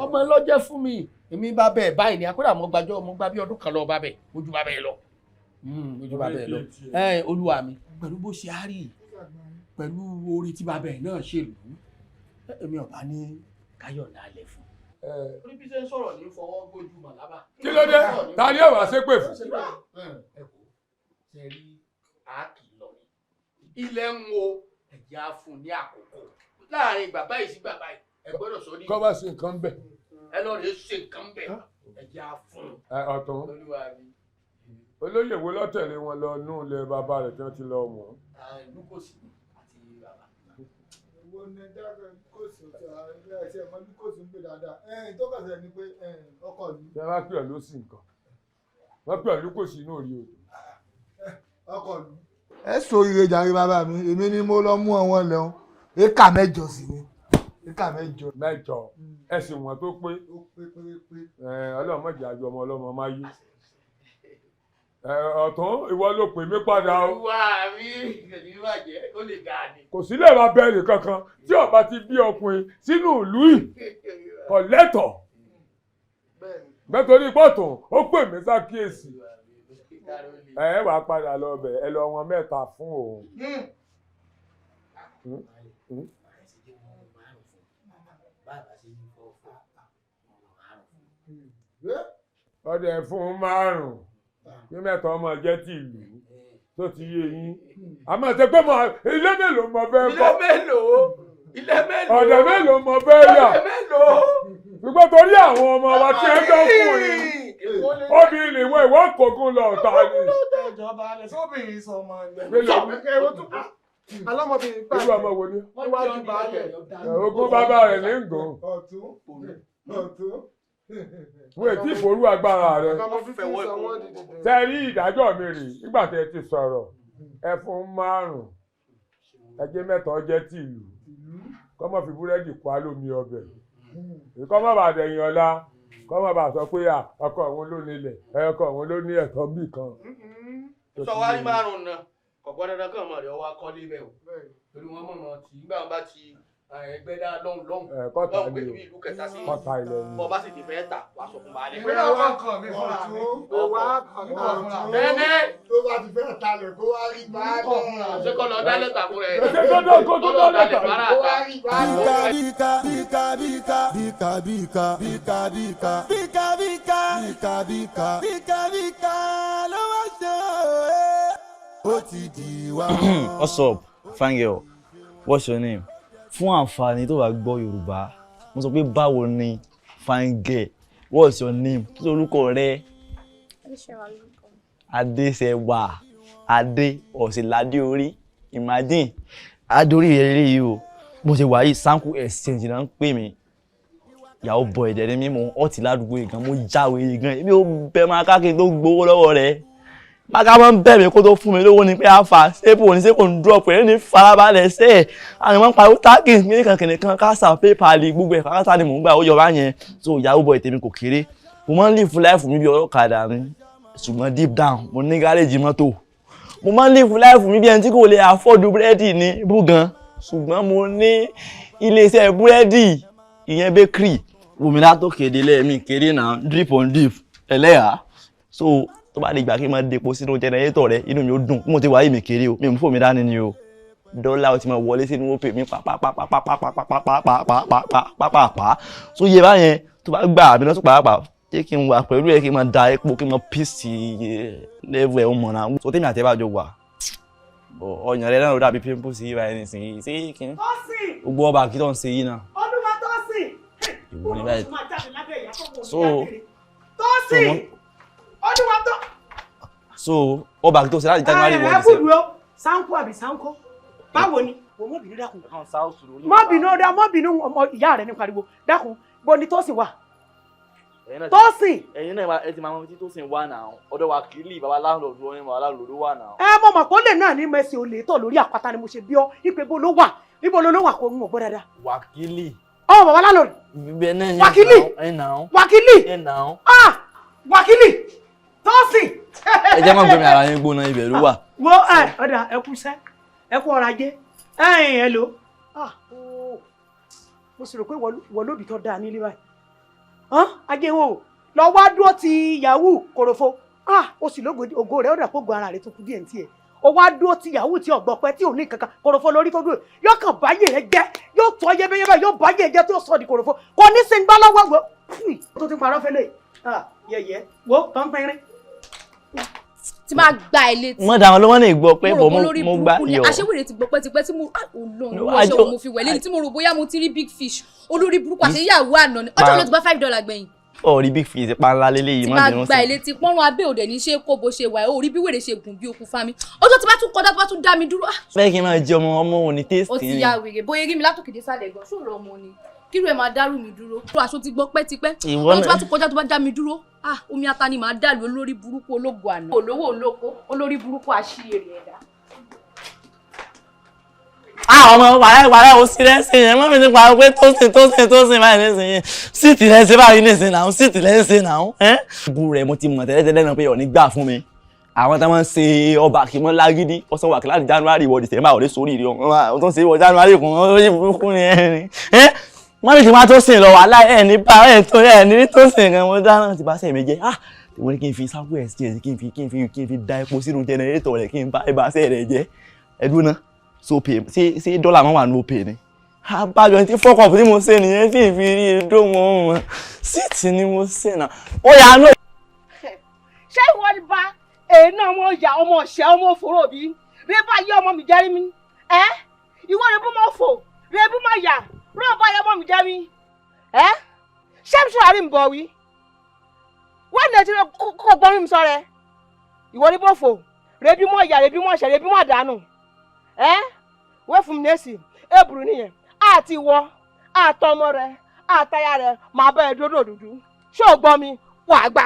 ọmọ lọ́jẹ́ fún mi. Èmi bá bẹ́ẹ̀ báyìí ni akódà mo gbàjọ́ mo gbà bí ọdún kan lọ bá bẹ̀ ojú bá bẹ́ẹ̀ lọ. Ojú bá bẹ́ẹ̀ lọ. Olúwa mi pẹ̀lú bó ṣe á rí pẹ̀lú oore tí bàbá ẹ̀ náà ṣe lù ú èmi ọ̀bá ní káyọ̀ lálẹ́ fún. Orí bí ṣe ń sọ̀rọ̀ ní fọwọ́ gbójú màlábà. Kí ló dé? Ta ni ọ̀wá ṣépè fún? Ẹ kò ṣe rí àákìlọ̀ ilẹ̀ ń wo ẹ̀jẹ̀ á fún ní àkókò láàrin bàbá yìí sí bàbá yìí ẹ gbọ́dọ̀ sọ ní. Kọ́ bá ṣe nǹkan bẹ̀. Ẹ lọ rèé ṣe nǹkan bẹ̀ ẹ̀jẹ̀ á fún. Ẹ ọ̀tún olóyè wo ló tẹ̀lé wọn lọ nú ilẹ̀ bàbá rẹ̀ tí wọ́n ti lọ wọ̀n. Ìlú kò sí àti bàbá. Ìwọ ni ẹja Ẹ̀yin tó kàn sẹ ni pé ọkọ mi. Ṣé wàá pè ọ́ ló sì nǹkan? Wọ́n pè ọ́ ló kò sí inú orí odò. Ọkọ mi. Ẹ sọ ire jàre bàbá mi, èmi ni mo lọ mú àwọn lẹ́hún. Éka 8 sí ni. Éka 8. 8 ẹ sì wọ́n tó pé. Ó pé pérépé. Ọlọ́run má jẹ́ àjọ ọmọ ọlọ́mọ máa yé. Ọ̀tún ìwọ ló pè mí padà o. Wá mi kò ní bàjẹ́, ó lè dà ní. Kò sí lè máa bẹ́ẹ̀rẹ̀ kankan tí ó bá ti bí ọkùnrin sínú ìlú yìí kò lẹ́tọ̀ọ́. Nítorí pọ̀tùn ó pè mí sákíyèsí. Ẹ wàá padà lọ bẹ̀ ẹ lọ wọn 3 fún òun. Ọdẹ fún 5 ní 3 ọmọ jẹ́ ti ìlú tó ti yé yín. Àmọ́ ṣe pé ilé mélòó mo fẹ́ kọ́? Ilé mélòó? Ilé mélòó? Ọ̀dẹ̀ mélòó mo fẹ́ yà? Ọ̀dẹ̀ mélòó? Ṣùgbọ́n torí àwọn ọmọ wa tí ẹ dọ́kùnrin, obìnrin ìwọ ìwọ kògùn lọ ọ̀tá ni. Ìjọba alẹ́ sóbìnrin sọ ọmọ ẹ̀. Alọ́mọbìnrin gbà. Irú ọmọ wo ni? Níwájú baálẹ̀. Ogún bàbá rẹ̀ ní ngò. Ọ̀tún ọ̀tún. Wọ́n ètí ìforú agbára rẹ̀. Tẹ rí ìdájọ́ mi rè nígbà tẹ ti sọ̀rọ̀ ẹ fún 5 ẹjẹ́ 3 jẹ́ ti ìlú kọ́mọ fi búrẹ́dì kó alómi ọbẹ̀ kọ́mọ bá dẹ̀yìn ọ̀la kọ́mọ bá sọ pé ọkọ òun ló nílẹ̀ ọkọ òun ló ní ẹ̀tọ́ bì kan. Sọ wá rí 5 náà kò gbọ́dọ̀ dandan kàn mọ̀ rẹ̀ ọwọ́ akọ́lé bẹ́ẹ̀ o torí wọ́n mọ̀mọ́ tí nígbà wọn bá ti ẹgbẹ́ dá lọ́hùn lọ́hùn lọ́hùn pé ibi ìlú kẹta sí bọ́ bá sì ti fẹ́ tà wàá sọ fún baálé. Ìwé àwọn kan mi fúnra mi. Òwò àkàn mi fúnra mi. Bẹ́ẹ̀ni. Tó bá ti fẹ́ talẹ̀ kó wá rí baálé. Ṣé kọ́ lọ dá lẹ́tà fún rẹ̀? Ṣé kó lọ kó tó dá lẹ́tà? Kó wá rí baálé. Bíkà bíkà bíkà bíkà bíkà bíkà bíkà bíkà bíkà bíkà bíkà bíkà bíkà ló wá ṣe ó ti di wá. What's up, fine girl? What's your name? Fún àǹfààní tó bá gbọ́ Yorùbá, mo sọ pé báwo ni fine girl, what's your name? Kí lorúkọ rẹ? Adéṣẹwà lórúkọ mi. Adéṣẹwà, Adé ọ̀sìnládé orí, imagine, adé orí rẹ léyìí o. Bó ṣe wà yìí, Sanku Exchange náà ń pè mí. Ìyàwó bọ̀ ẹ̀dẹ̀ ni mí, mo ọtí ládùúgbò yìí gan, mo jáwé yìí gan, èmi ò bẹ máa káàkiri tó gbowó lọ́wọ́ rẹ̀. Mága máa ń bẹ̀ mí kó tó fún mi lówó ni pé àfà ṣépò ní ṣépò ń drop ẹ̀ ní farabalẹ̀ ṣe é. Àwọn ìwọ̀n ń pariwo táàgì nìkan kìnìkan káṣà pépàlì gbogbo ẹ̀ káṣà ni mò ń gbà ó yọ bá yẹn. So ìyàwó bọ̀ ètèmi kò kéré. Mo máa ń live life mi bí ọlọ́kadà ni. Ṣùgbọ́n deep down mo ní gáréèjì mọ́tò. Mo máa ń live life mi bí ẹni tí kò lè afford búrẹ́dì ní búgan. Ṣùgbọ́n mo ní iléeṣẹ́ búrẹ́dì ìyẹn bakery. Wùmí látòkè délé mi kéré náà drip on drip ẹlẹ́yà. So tó bá lè gbà kí n máa depo sínú jẹnẹrétọ̀ rẹ inú mi ó dùn mo ti wáyé mi kéré o mi ò mú fòmí dání ni o dọ́là ó ti máa wọlé sínú ó pè mí pàpàpàpàpàpàpàpàpàpàpàpà tó yẹ báyẹn tó bá gbà mí lọ́tún pàápàá jẹ́ kí n wà pẹ̀lú ẹ̀ kí n máa da epo kí n máa píìsì lẹ́wọ̀ ẹ̀ ó mọ̀ náà tó tèmi àti ẹ̀ bá jọ wà ọyàn rẹ náà ló dàbí pimples yìí báyìí nísìnyí sí kí n gbogbo ọba kí tó ń ṣe yìí náà. Olúwa Tósìn ìwọ ni báyìí so Tósìn Olúwa tó. So ọba tó ṣe láti January 1. Ẹ kú dúró Sanko àbí Sanko báwo ni o mọ bínú dákun mọ bínú ọdá mọ bínú ọmọ ìyá rẹ ní pariwo dákun bó ni Tósìn wà. Tósìn. Ẹ̀yin náà ẹ ti máa mọ tí Tósìn wà náà ọ̀dọ̀ wa kìlì baba láńlọ́ọ̀dù wọn ni baba láńlọ́ọ̀dù wà náà. Ẹ mọ̀ mọ̀ kó lè náà ní mẹ́sì olè tọ̀ lórí àpáta ni mo ṣe bí ọ ìpè bó ló wà ibo ló wà kó ń mọ̀ gbọ́ dáadáa. Wákìlì. Ọ baba láńlọ́ọ̀dù. Wákìlì. Wákìlì. Ah Wákìlì Tósìn. Ẹ jẹ́ máa gbẹ̀mí ara yín gbóná ibẹ̀ ló wà. Wo ẹ ọ̀dà ẹ kú iṣẹ́ ẹ kú ọrọ̀ ajé ẹ̀yìn ẹ lò mo sì rò pé wọ́n lóbi tó dáa nílé báyìí. Ajé wo lọ wá dúró ti yahoo kòròfo o sì lógo ògo rẹ ó dà kó ara rẹ tó kú díẹ̀ ní tiẹ̀ o wá dúró ti yahoo tí ọ̀gbọ́pẹ́ tí ò ní kankan kòròfo lórí tó dúró yóò kàn báyé rẹ jẹ́ yóò tọ́ yébéyébé yóò báyé jẹ́ tí ó sọ di kòròfo kò ní sin gbá lọ́wọ́ wo tó ti parọ́ fẹ́lẹ̀ yẹ̀yẹ́ wo tán pẹ́rín. Tí máa gba ẹ létí. Mo dà wọn lọ́wọ́ ní ìgbọ́ pé bọ̀ mo gbá yọ. Àṣewèrè ti gbọ́ pẹ́tipẹ́ tí mo olóhùn wọ́n ṣe mo fi wẹ̀ lẹ́ni tí mo rò bóyá mo ti rí big fish olórí burúkú àṣeyàwó àná ni ọjọ́ ló ti bá $5 gbẹ̀yìn. Ó rí big fish pa ńlá lélẹ́yìí má bínú sí. Tí máa gba ẹ létí pọ́nrún abẹ́ òde ní ṣé kó bó ṣe wà ó rí bí wèrè ṣe gùn bí okùn fami ọjọ́ tí bá tún kọjá tó bá tún dá mi dúró. Fẹ́ kí n máa jẹ ọmọ ọmọ òní tẹ́sítì ni. Ó ti ya wèrè bóyá rí mi látòkè dé sálẹ̀ gan ṣòro ọmọ ni. Kírú ẹ̀ máa dárú mi dúró. Aṣọ ti gbọ́ pẹ́tipẹ́. Ìwọ Ohun tó bá náà. tún kọjá tó bá dá mi dúró. Ah, omi ata ni màá dàlú olórí burúkú ológo àná. Olówó olóko, olórí burúkú àṣìírí ẹ̀dá. Ah, ọmọ wàhálà wàhálà ó sí lẹ́sìn yẹn mọ́mí ti pariwo pé Tósìn Tósìn Tósìn báyìí nísìnyí síìtì lẹ́sìn báyìí nísìnyí náà síìtì lẹ́sìn náà ẹ́. Ogun rẹ̀ mo ti mọ̀ tẹ́lẹ̀tẹ́lẹ̀ náà pé ọ̀ ní gbà fún mi àwọn táwọn ń ṣe ọba kì í mọ́ lágídí ọ̀sán wà kí láti January wọ December ọ̀rẹ́ sórí ìrì ọ̀hún tó ń ṣe wọ January kùn ó yẹ burúkú ni ẹ̀ ni ẹ́ mọ́mí ti máa Tósìn lọ wàhálà ẹ̀ ní bá ẹ̀ tó ẹ̀ ní Tósìn kan mo dáná ti bá sẹ̀ mi jẹ́ ah wọ́n ní kí n fi sáwọ́ ẹ̀ sí ẹ̀ kí n fi kí n fi kí n fi da epo sínú jẹnẹrétọ̀ rẹ̀ kí n bá ẹ̀ bá sẹ̀ rẹ̀ jẹ́ ẹ̀dúná náà so pay ṣé dọ́là máa wà ní opay ni abájọ tí fọ́kọ̀ tí mo ṣe nìyẹn tí ìfi rí edó wọn wọn síìtì ni mo ṣe náà ó yà á lọ. Ṣé ìwọ ni bá èyí náà ọmọ ìyá ọmọ ọ̀ṣẹ́ ọmọ òfòrò bí rẹ bá yé ọmọ mi jẹ́rí mi ẹ́ ìwọ rẹ bú mọ́ fò rẹ bú mọ́ yà rẹ bá yé ọmọ mi jẹ́rí mi ẹ́ ṣé mi sọ̀rọ̀ àrí mi bọ̀ wí wọ́n ní ẹtí kó gbọ́n mi sọ rẹ ìwọ ni bó fò rẹ bí mọ́ ìyá rẹ bí mọ́ ọ̀ṣẹ́ rẹ bí mọ́ àdánù ẹ́ wọ́n fún mi nẹ́ẹ̀sì ebùrú nìyẹn àti ìwọ àtọmọ rẹ àtaya rẹ màá bá ẹ dúró dúdú ṣé o gbọ́ mi wàá gbà.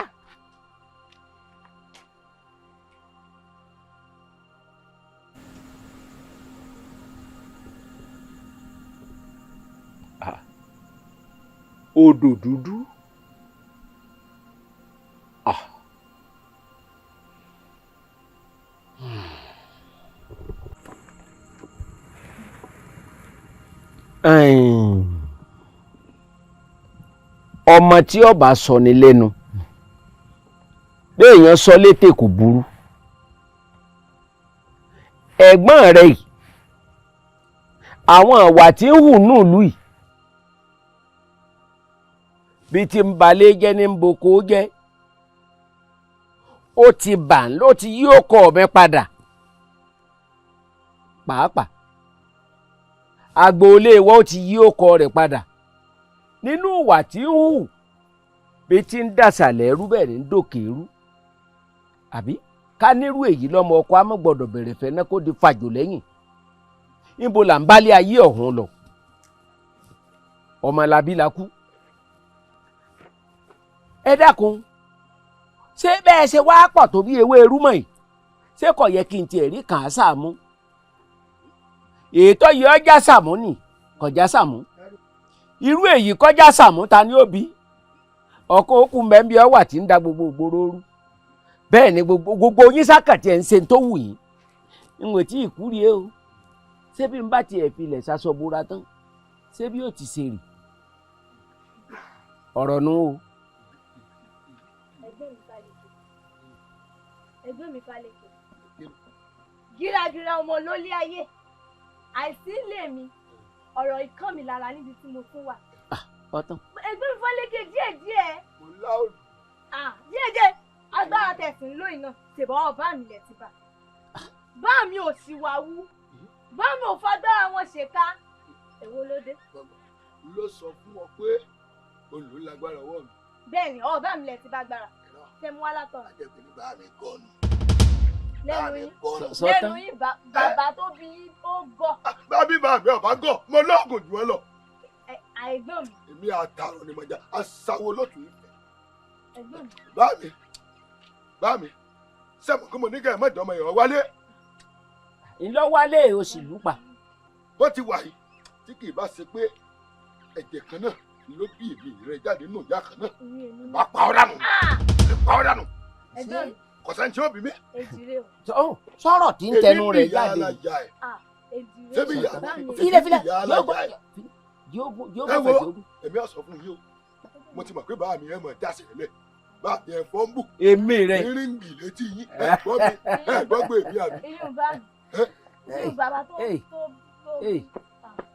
Odò dúdú. Ah. Ọmọ tí ó bá sọ ni lẹ́nu béèyàn sọ létè kò burú ẹ̀gbọ́n rẹ̀ yìí àwọn ìwà tí ń hù nílùú yìí bí ti ń balẹ̀ jẹ́ ní ń boko jẹ́ ó ti bà ń ló ti yí ọkọ mi padà pàápàá agboolé wa ó ti yí ọkọ rẹ̀ padà nínú ìwà tí ń hù bí ti ń dàsàlẹ̀ ẹrú bẹ́ẹ̀ ní ń dòkè ẹrú àbí ká nírú èyí lọ́mọ ọkọ á mọ̀ gbọ́dọ̀ bẹ̀rẹ̀ fẹ́ náà kó di fàjò lẹ́yìn níbo là ń bálé ayé ọ̀hún lọ ọmọ làbí la kú ẹ dákun ṣé bẹ́ẹ̀ ṣe wá pọ̀ tó bí ewé erúmọ̀ yìí ṣé kò yẹ kí n tiẹ̀ rí kàn án sàmú ètò yìí ọjà sàmú nì kọjá sàmú irú èyí kọjá sàmú ta ni ó bí ọkọ òkú mẹ́bí ọ wà tí ń da gbogbo ògbóró rú bẹ́ẹ̀ ni gbogbo yín sákàtì ẹ̀ ń ṣe tó wù yín n ò tí ì kú rí o ṣé bí n bá tiẹ̀ filẹ̀ ṣaṣọ bora tán ṣé bí ó ti ṣe rì ọ̀rọ̀ nu o. Ẹ̀gbọ́n mi Fálékè gírágírá ọmọ lólé ayé àìsí ilé mi ọ̀rọ̀ ikán mi lára níbi tí mo tún wà. Ọtán. Ẹ̀gbọ́n mi Fálékè díẹ̀ díẹ̀. Díẹ̀ díẹ̀ agbára tẹ̀sán lóyìn náà ṣèbọ̀ ọba mi lẹ̀ ti bà. Bá mi ò sì wá wú bá mi ò fagbára wọn ṣèkà èwo ló dé. Ló sọ fún ọ pé olùlágbára ọwọ́ mi. Bẹ́ẹ̀ni ọba mi lẹ̀ ti bá gbára tẹmu wá látọ̀. Àjẹpẹ́ ní bá mi gọ́ọ̀nù. Lẹ́nu yín lẹ́nu yín bàbá tó bí yín ó gọ̀. Bábí bàbá ọba gọ̀ mo lóògùn jù ẹ lọ. Àìgbọ́n mi. Èmi àtàrọ̀ ni mo jà aṣáwo lótú ìfẹ́. Ẹ̀gbọ́n mi. Bá mi bá mi sẹ́mu kí mo ní kẹ́ ẹ̀ mọ̀jọ́ ọmọ ìrọ̀ wálé. Ńlọ́wálé o sì lù pa. Bó ti wà yìí tí kì í bá ṣe pé ẹ̀jẹ̀ kan náà ló bí èmi rẹ jáde nínú ìyá kan náà bá pa ọ́ dànù pa ọ́ dànù kò sẹ́ni tí ó bí mi. Sọ̀rọ̀ tí ń tẹnu rẹ̀ jáde. Ṣébí ìyá Filẹ̀ filẹ̀ yóò yóò ẹ wo èmi á sọ fún yín o mo ti mọ̀ pé bàá mi ẹ mọ̀ já sílẹ̀ bàá mi ẹ fọ́ ń bù. Èmi rẹ. Ríngì létí yín ẹ gbọ́ mi ẹ gbọ́ pé èmi àbí.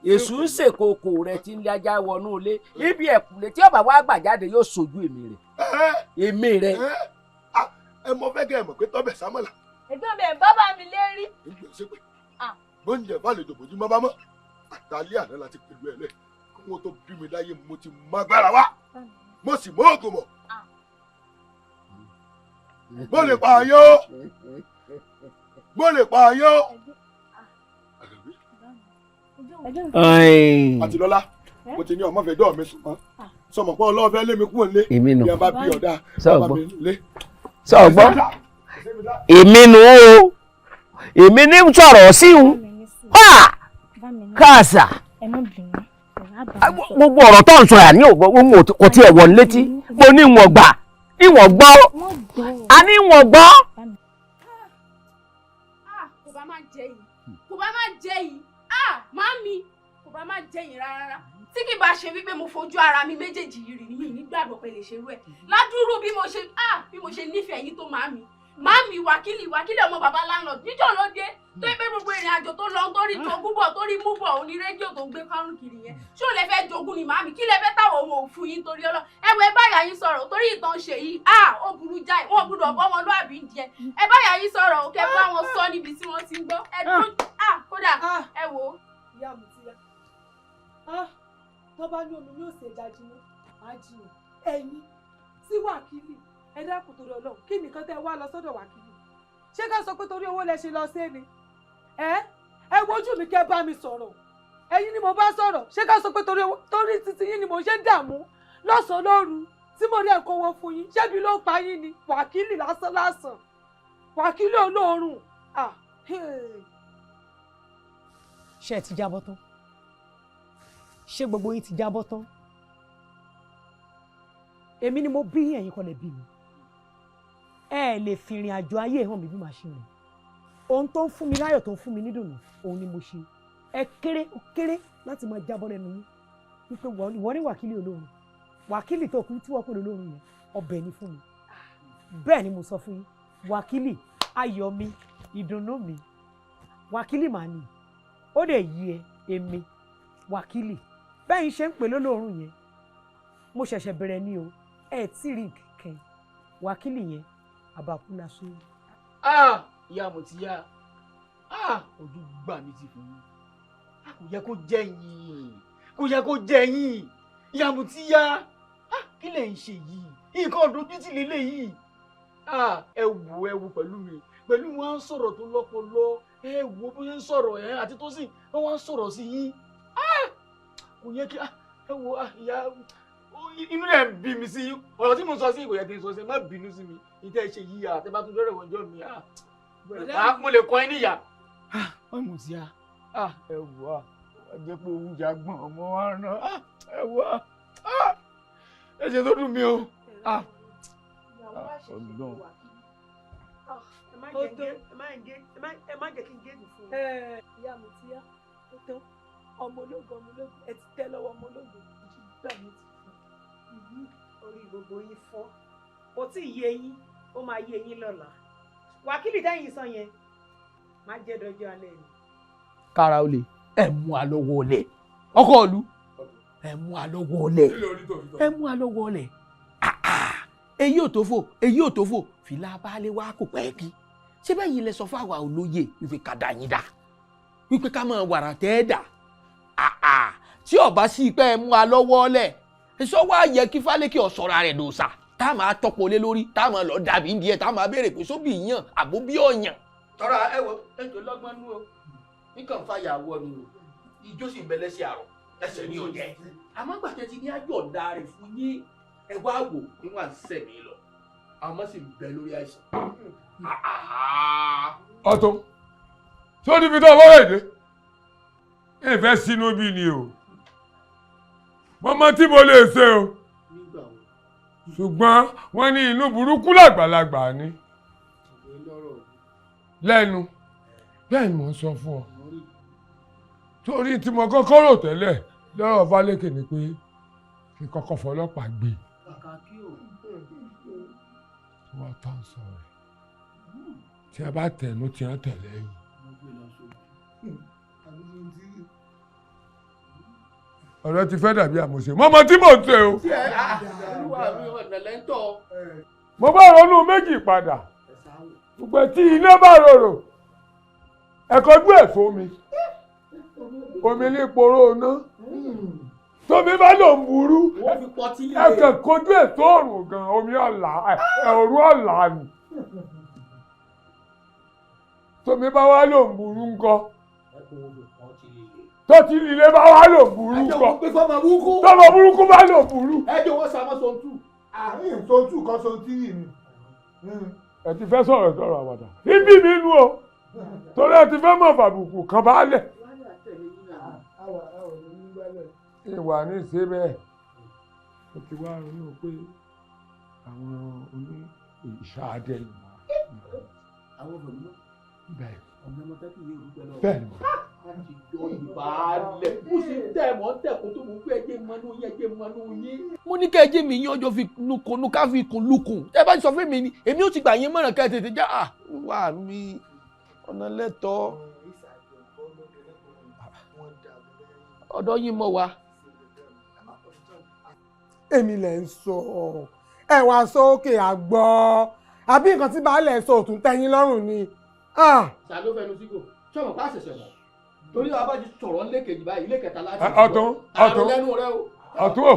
Èṣù ń ṣèkókò rẹ tí ń lé ajá wọnú ilé ibi ẹ̀kúlé tí ọba wa gbà jáde yóò sojú èmi rẹ. Èmi rẹ. Ẹ mọ fẹ́ kẹ́ ẹ mọ̀ pé tọ́bẹ̀ sámọ́là. Ẹ̀gbọ́n mi ẹ̀ bábà mi lérí. Ìgbẹ́ ṣépè gbóúnjẹ fàlejò bójú mọ́ bá mọ́ àtàlẹ́ àná láti pẹ̀lú ẹ̀ lẹ̀ kí wọ́n tó bí mi láyé mo ti má gbára wá mo sì mọ́ ògùn mọ̀ mo lè pa àyàn o mo lè pa àyàn o. Àti lọ́lá. Mo ti ní ọmọ fẹ́ dọ́ mi sùn mọ́. Sọmọ pé ọlọ́ọ̀fẹ́ lé mi kúrò nílé. Èmi nù. Bí a bá bí ọ̀dà, bàbá mi lé. Sọ̀gbọ́n. Èmi nù o. Èmi ní sọ̀rọ̀ sí un. Káàsà. Gbogbo ọ̀rọ̀ tó ń sọ yà ní kò tiẹ̀ wọ̀ létí. Mo ní ìwọ̀n gbà, ìwọ̀n gbọ́. A ní ìwọ̀n gbọ́. Kò bá má jẹ yìí, kò bá má jẹ yìí, màmí, kò bá má jẹ yìí rárá. Tí kì bá ṣe wípé mo fojú ara mi méjèèjì yìí rí mi nígbàgbọ́ pé lè ṣerú ẹ̀. Ládùúrú bí mo ṣe nífẹ̀ẹ́ yín tó màmí. Màmí wákìlì wákìlì ọmọ bàbá landlord níjọ́ ló dé tó pé gbogbo ìrìn àjò tó lọ tó rí jogún bọ̀ tó rí mú bọ̀ òní rédíò tó ń gbé kárùn kiri yẹn. Ṣé ò lè fẹ́ jogún ni màmí? Kí lè fẹ́ táwọn ọmọ òfun yín torí ọlọ́? Ẹ wo ẹ báyà yín sọ̀rọ̀ torí ìtàn ṣe yìí ó burú jáì wọn gbúdọ̀ bọ́ wọn lóàbí ń jẹ. Ẹ báyà yín sọ̀rọ̀ kẹ bá wọn sọ níbi tí wọ́n ti ń gbọ́. Ẹ dúró kódà ẹ wò ó. Ìyá mi ti yá. Tó bá ní omi ní òsè ẹja jiná, á jiyàn. Ẹ̀yin sí wákìlì, ẹ dákun torí Ọlọ́run, kí nìkan tẹ́ wá lọ sọ́dọ̀ wákìlì? Ṣé ká sọ pé torí owó lẹ ṣe lọ sí ni? Ẹ wojú mi kẹ́ bá mi sọ̀rọ̀. Ẹ̀yin ni mo bá sọ̀rọ̀. Ṣé ká sọ pé torí owó torí títí yín ni mo ṣe ń dààmú lọ́sàn-án lóru tí mo rí ẹ̀kọ́ wọn fún yín? Ṣébi ló ń pa yín ni? Wákìlì lásán lásán. Wákìlì olóòórùn. Ṣé ẹ ti jábọ́ tán? Ṣé gbogbo yín ti jábọ́ tán? Èmi ni mo bí ẹ̀yin kọ́ lẹ bí mi. Ẹ lè fi ìrìn àjò ayé hàn mí bí màá ṣe rìn. Ohun tó ń fún mi láyọ̀ tó ń fún mi nídùnnú òun ni mo ṣe. Ẹ kéré ó kéré láti máa jábọ́ lẹ́nu yín wípé ìwọ ní wákìlì olóorun. Wákìlì tó kú tí wọ́n pè lólóorun yẹn ọbẹ̀ ni fún mi. Bẹ́ẹ̀ ni mo sọ fún yín. Wákìlì ayọ̀ mi ìdùnnú mi. Wákìlì màá nì. Ó lè yí ẹ èmi wákìlì. Bẹ́ẹ̀ ń ṣe ń pè lólóorun yẹn. Mo ṣẹ̀ṣẹ̀ bẹ̀rẹ̀ ni o. Ẹ tí rí kẹ̀kẹ́ wákìlì yẹn àbàkú la ṣe. Ìyá mo ti yá, ojú gbà mí ti fún yín. Kò yẹ kó jẹ́ yín, kò yẹ kó jẹ́ yín. Ìyá mo ti yá, kí lẹ̀ ń ṣe yìí? Nǹkan ọ̀dọ́jú ti lélẹ̀ yìí. Ẹ wò pẹ̀lú mi, pẹ̀lú wọn ń sọ̀rọ̀ tó lọ́pọlọ. Ẹ wò bó ṣe ń sọ̀rọ̀ ẹ̀ àti tó sì wọ́n ń sọ̀rọ̀ sí yín. Kò yẹ kí ẹ wò ìyá. Inú rẹ̀ ń bí mi sí ọ̀rọ̀ tí mo sọ sí kò yẹ kí n sọ sí, má bínú sí mi. Ìtẹ́ ṣe yíya àti bá tún lọ́rọ̀ wọ́njọ́ mi mo lè kọ́ ẹ níyà. Wọ́n mú sí a ẹ wò á jẹ́ pé oúnjẹ agbọ̀n ọmọ wa rán ẹ wò á ẹ ṣe tó dùn mí o. Ẹ má jẹ́ kí n gégùn fún un. Ìyá mi ti yá, ó tán, ọmọ ológun ọmọ ológun ẹ ti tẹ́ lọ́wọ́ ọmọ ológun gbà mí ti fún. Orí gbogbo yín fọ́, kò tí ì yé yín, ó máa yé yín lọ́la. Wákìlì dẹ́yìn sọ yẹn má jẹ́ dọjọ́ alẹ́ ni. Kára ó lè ẹ mú alọ́wọ́ ọlẹ̀ ọkọ ìlú ẹ mú alọ́wọ́ ọlẹ̀ ẹ mú alọ́wọ́ ọlẹ̀ èyí ò tó fò èyí ò tó fò fìlà abálé wa kò pẹ́ kí. Ṣé bẹ́ẹ̀ yìí lẹ sọ fún àwa olóye wípé ká dà yín dà wípé ká máa wàrà tẹ́ ẹ dà tí ọba sí pé ẹ mú alọ́wọ́ ọlẹ̀ sọ wá yẹ kí Fálékè ọ̀sọ́ra rẹ̀ dòṣà tá a máa tọpọ̀ lé lórí tá a máa lọ dàbí ń díẹ̀ tá a máa béèrè pé sóbì yàn àbó bí ọ̀yàn. Tọ́ra ẹ wo ètò lọ́gbọ́n nú o nǹkan fàyà wọ ni o ijó sì ń bẹ lẹ́sẹ̀ àrọ̀ ẹsẹ̀ ní ọ̀jẹ̀ àmọ́ gbàtẹ́ ti ní àjọ̀dá rẹ̀ fún yín ẹ wá wò níwọ̀n à ń sẹ̀mí lọ àmọ́ sì ń bẹ lórí àìsàn. Ọ̀tún tó níbi tó ọlọ́rọ̀ èdè ìfẹ́ sínú bí ni o mo mọ tí mo lè ṣe o ṣùgbọ́n wọ́n ní inú burúkú làgbàlagbà ni lẹ́nu bẹ́ẹ̀ ni mò ń sọ fún ọ torí tí mo kọ́kọ́ rò tẹ́lẹ̀ lọ́rọ̀ Fálékè ni pé kí kọ́kọ́ fọlọ́pàá gbé wọ́n tán sọ rẹ̀ tí a bá tẹ̀nu tí wọ́n tẹ̀lé yìí. Ọ̀rọ̀ ti fẹ́ dàbí àmọ̀ṣe mọ́mọ́ tí mò ń tẹ o. Mo bá ronú méjì padà gbogbo tí iná bá rorò ẹ̀kọ́ gbé ẹ̀fọ́ mi omi ní poró iná tómi bá lò ń burú ẹ̀kẹ́ kojú ètò òrùn gan omi ọ̀la òru ọ̀la ni tómi bá wá lò ń burú ńkọ́. Tó ti líle bá wà lò burú kọ. Tọmọ burúkú bá lò burú. Ẹ jẹ́ wọ́n sàmọ́ sọ̀tù. Àárín sọ̀tù kan sọ̀tù yìí ni. Ẹ ti fẹ́ sọ̀rọ̀ sọ̀rọ̀ àwàdà. Ibi mi nu o. Torí ẹ ti fẹ́ mọ̀ fàbùkù kan bá lẹ̀. Ìwà ní ṣe bẹ́ẹ̀. Ó ti wá ronú pé àwọn oní ìṣáadẹ ni. Àwọn ọmọ mi. Bẹ́ẹ̀. Ọmọ ọmọ tẹ́kì yé olùgbẹ́ lọ. Bẹ́ẹ̀ ni. Láti yọ ìbálẹ̀. Mo sì ń tẹ̀ mọ́ ń tẹ̀ kó tó mú pé ẹjẹ́ mọ́nú yín ẹjẹ́ mọ́nú yín. Mo ní kẹ́ ẹjẹ́ mi yín ọjọ́ fi nukunu ká fi kun lukùn. Tẹ́ bá sọ fún mi ni èmi ò ti gbà yín mọ̀ràn kẹ́ ẹ tètè já. Wà mí ọ̀nà lẹ́tọ̀ọ́. Ọ̀dọ́ yín mọ̀ wá. Èmi lẹ̀ ń sọ ẹ wá sókè àgbọ̀ àbí nǹkan tí baálẹ̀ sọ òtún tẹ́yìn lọ́rùn ni. Ṣàló fẹnu sígò ṣọmọ bá ṣẹ̀ṣẹ̀ mọ̀ torí wa bá ti sọ̀rọ̀ ńlẹ́kejì báyìí ilé kẹta láti ọ̀tún ọ̀tún lẹ́nu rẹ o. Ọ̀tún o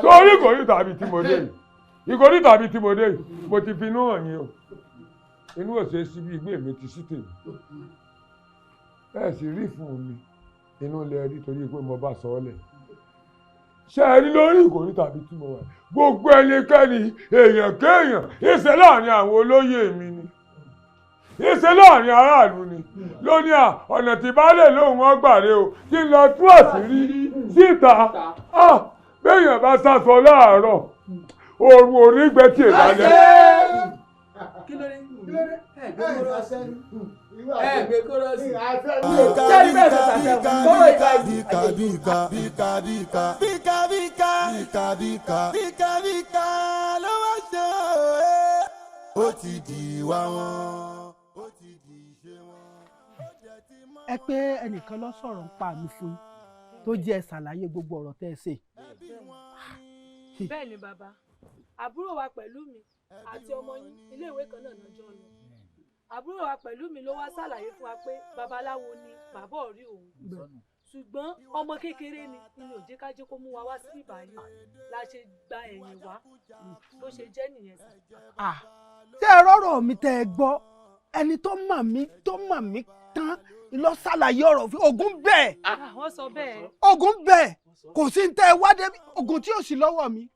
torí ìkòrí tàbí tí mo dé yìí ìkòrí tàbí tí mo dé yìí mo ti fi inú hàn yín o inú ò ṣe é síbi ìgbé mi ti sí tèmi ẹ sì rí fún mi inú lẹ rí torí pé mo bá sọ ọ́ lẹ̀ ṣe é rí lórí ìkòrí tàbí tí mo wà gbogbo ẹnikẹ́ni èèyàn kéèyàn ìṣe láàrin àwọn olóyè mi ni ìṣe láàrin aráàlú ni lóní à ọ̀nà tí baálé lóhùn wọn gbàre o kí n lọ tú àṣírí síta béèyàn bá sásọ láàárọ̀ òòrùn onígbẹ́ tì lálẹ́. Kí ló dé? Ẹ gbé kórọ́ọ̀sì. Bíkà bíkà bíkà bíkà bíkà bíkà bíkà bíkà bíkà bíkà ló wá ṣe ó ti di ìwà wọn. Ẹ pé ẹnìkan ló sọ̀rọ̀ ń pa mi fún yín tó jẹ́ ẹ ṣàlàyé gbogbo ọ̀rọ̀ tẹ́ ẹ ṣe. Bẹ́ẹ̀ ni bàbá, àbúrò wa pẹ̀lú mi àti ọmọ yín iléèwé kan náà lọ́jọ́ lọ. Àbúrò wa pẹ̀lú mi ló wá ṣàlàyé fún wa pé babaláwo ni bàbá ọ̀rí òun ṣùgbọ́n ọmọ kékeré ni inú òjé kájé kó mú wa wá sí ìbàyè la ṣe gba ẹ̀yìn wá bó ṣe jẹ́ nìyẹn sí. Ṣé ẹ rọ́rọ̀ mi tẹ́ ẹ gbọ́ ẹni tó mọ̀ mí tán lọ ṣàlàyé ọ̀rọ̀ fún ogun bẹ́ẹ̀. Wọ́n sọ bẹ́ẹ̀. Ogun bẹ́ẹ̀ kò sí ní tẹ́ ẹ wá dé ogun tí ò sí lọ́wọ́ mi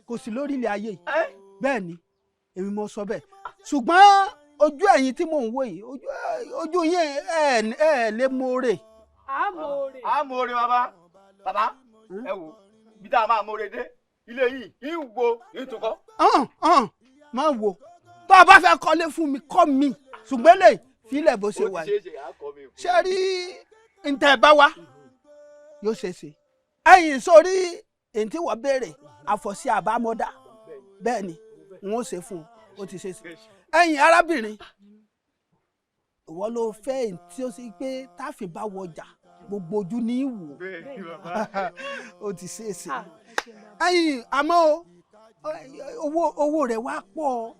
kò sí lórí ilẹ̀ ayé yìí bẹ́ẹ̀ ni èmi mo sọ bẹ́ẹ̀ ṣùgbọ́n ojú ẹ̀yin tí mò ń wò yìí ojú yín ẹ lè mọ̀ọ́rè. A mọ̀ọ́rè. A mọ̀ọ́rè bàbá bàbá ẹ wò bí tá a máa mọ̀ọ́rè dé ilé yìí ń wo ìtúkọ́. Má wo tó o bá fẹ́ kọ́lé fún mi kọ́ mi ṣùgbọ́n lè filẹ̀ bó ṣe wà yìí ṣé rí ntẹ̀ bá wa yóò ṣe ṣe ẹ̀yìn sórí èyí tí wọ́n béèrè àfọ̀sí àbámọ́dá bẹ́ẹ̀ ni n ó ṣe fún un ó ti ṣe ṣe ẹ̀yin arábìnrin ìwọ ló fẹ́ èyí tí ó ṣe pé táàfin bá wọjà gbogbo ojú ní í wò ó ti ṣe ṣe ẹ̀yin àmọ́ owó rẹ̀ wá pọ̀